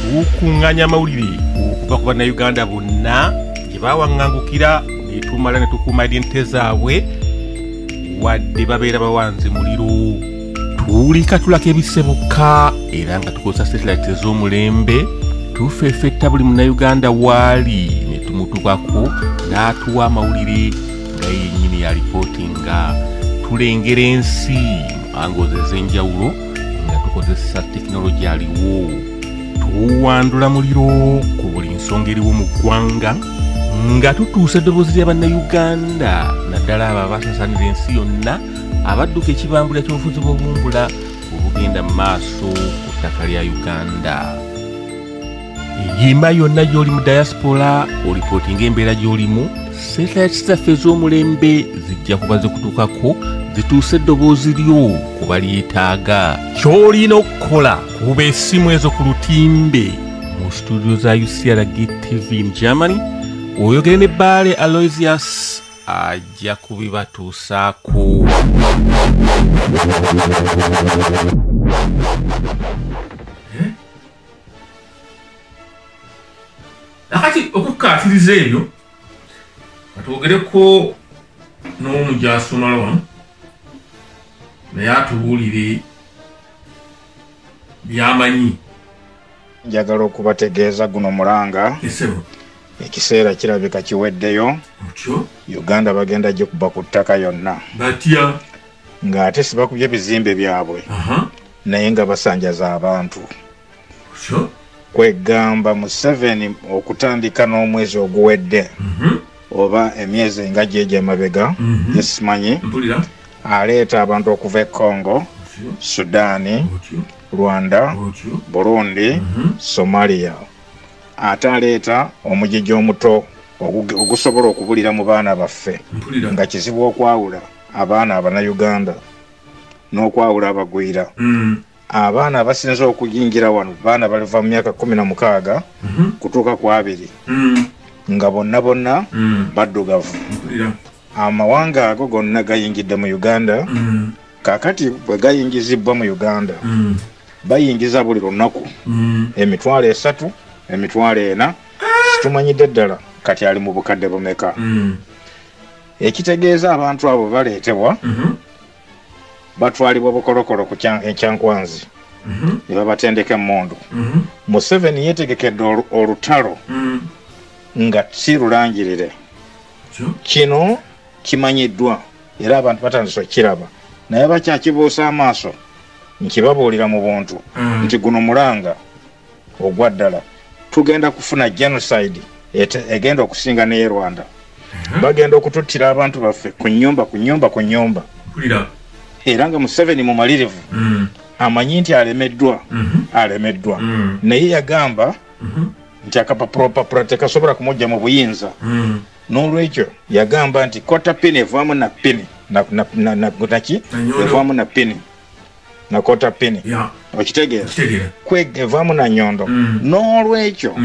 Tukuŋŋaanya amawulire okuva ku bannayuganda bonna gye bawaŋŋangukira, ne tumala ne tukuuma identite zaabwe wadde babeera bawanze muliro. Tulikatulako ebisebuka era nga tukozesa satellite ez'omulembe, tufeffetta buli munnayuganda waali ne tumutukako n'atuwa amawulire nga ye yennyini yalipootinga. Tulengera ensi mu angles ez'enjawulo nga tukozesa tekinologi aliwo. Tuwandula muliro ku buli nsonga eriwo mu ggwanga nga tutuusa eddoboozi lya bannayuganda, naddala abo abasasanira ensi yonna abadduka ekibambula ky'obufuzi bw'obumbula obugenda mu maaso ku ttaka lya Uganda. Yimba yonna gy'oli mu diaspora olipootinga embeera gy'olimu, satellite zaffe ez'omulembe zijja kuba zikutuukako zituuse eddoboozi lyo ku balyetaaga. Ky'olina okukola kuba essimu ezo ku lutimbe mu studio za UCRG TV in Germany, oyogere ne Bbaale Aloysius ajja kubibatuusaako. Akati okukkaatiriza ebyo katwogereko n'omujaasi omulala wano, naye atubuulire by'amanyi. Njagala okubategeeza guno mulanga. Esebo. Ekiseera kirabika kiweddeyo. Otyo. Uganda bagenda gikuba ku ttaka yonna. Batya. Ng'ate si bakubye bizimbe byabwe. Naye nga basanjaza abantu. Otyo. Kwegamba Museveni okutandika n'omwezi oguwedde oba emyezi nga gyegyo emabega, yesimanyi, Mpulira. aleeta abantu okuva e Congo, Sudaani, Rwanda, Burundi, Somalia. Ate aleeta omugigi omuto ogusobola okubulira mu baana baffe, Mpulira. nga kizibu okwawula abaana abannayuganda n'okwawula abagwira. Abaana abasinze okuyingira wano baana baliva mu myaka 16 kutuuka ku 20, nga bonna bonna baddugavu. Mpulira. Amawanga ago gonna gayingidde mu Uganda. Kaakati bwe gayingizibwa mu Uganda, bayingiza buli lunaku 300,000, 4,000, situmanyidde ddala kati ali mu bukadde bumeka. Ekitegeeza abantu abo baleetebwa, batwalibwa bukolokolo ku Kyankwanzi, ne babatendeka emmundu. Museveni yeetegekedde olutalo nga si lulangirire. Kino kimanyiddwa era abantu batandise okukiraba, naye bakyakibuusa amaaso. Nkibabuulira mu buntu nti guno mulanga ogwa ddala. Tugenda kufuna genocide egenda okusinga n'e Rwanda. Bagenda okututtira abantu baffe ku nnyumba ku nnyumba ku nnyumba. Mpulira. Era nga Museveni mumalirivu, amanyi nti alemeddwa, alemeddwa, naye yagamba nti akapapulapapula tekasobola kumujja mu buyinza. N'olwekyo yagamba nti kota pini evaamu na pini. Naki evaamu na pini na kota pini, okitegeera, evaamu na nyondo. N'olwekyo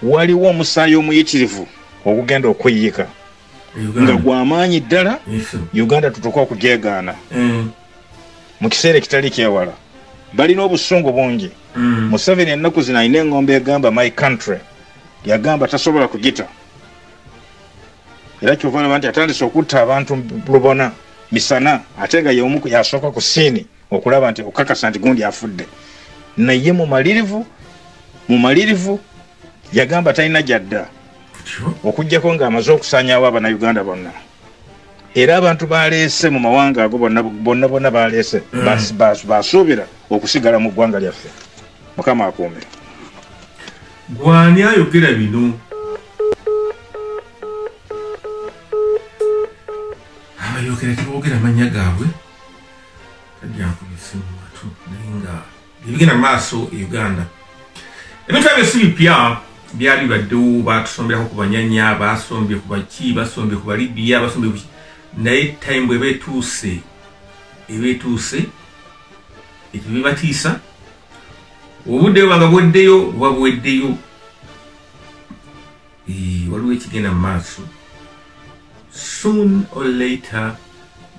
waliwo omusaayi omuyitirivu ogugenda okuyika nga gwamaanyi ddala. Uganda tutuuka okugyegaana mu kiseera ekitali kyewala. Balina obusungu bungi. Museveni ennaku zino alina engombe egamba my country, yagamba tasobola kugita, era kyova olaba nti atandise okutta abantu lubona misana, ate nga y'omu yasooka ku siini okulaba nti okukakasa nti gundi afudde. Naye mumalirivu yagamba talina gyadda okuggyako ng'amaze okusaanyaawo Abannayuganda bonna. Era abantu baleese mu mawanga ago bonna bonna bonna baleese basuubira okusigala mu ggwanga lyaffe. Mukama akuume. Gwani ayogera bino? Abayogera teboogera amannya gaabwe, tajjankubisimu matu, naye nga ebigenda mu maaso e Uganda ebintu ebyo si bipya, byali bibaddewo. Batusomberako ku Banyanya, basombye ku baki, basombye ku Balibiya, basombye ku, naye time bweba etuuse eba etuuse. Ekyo bibatiisa. Obudde bwanga buweddeyo, buba buweddeyo. Waliwo ekigenda mu maaso, soon or later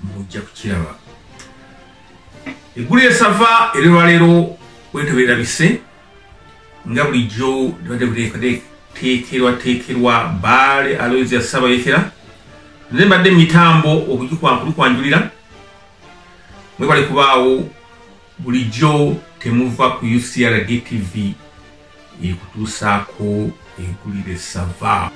mujja kukiraba. Eggulu esava erolwaleero wetobeerabise nga bulijjo libadde teekerwateekerwa Baale Aloysia Ssabayekera. Nze mbadde mu mitambo okugikwanjulira. Mwebale kubaawo bulijjo, temuva ku UCRD TV ekutuusaako eggulire sava.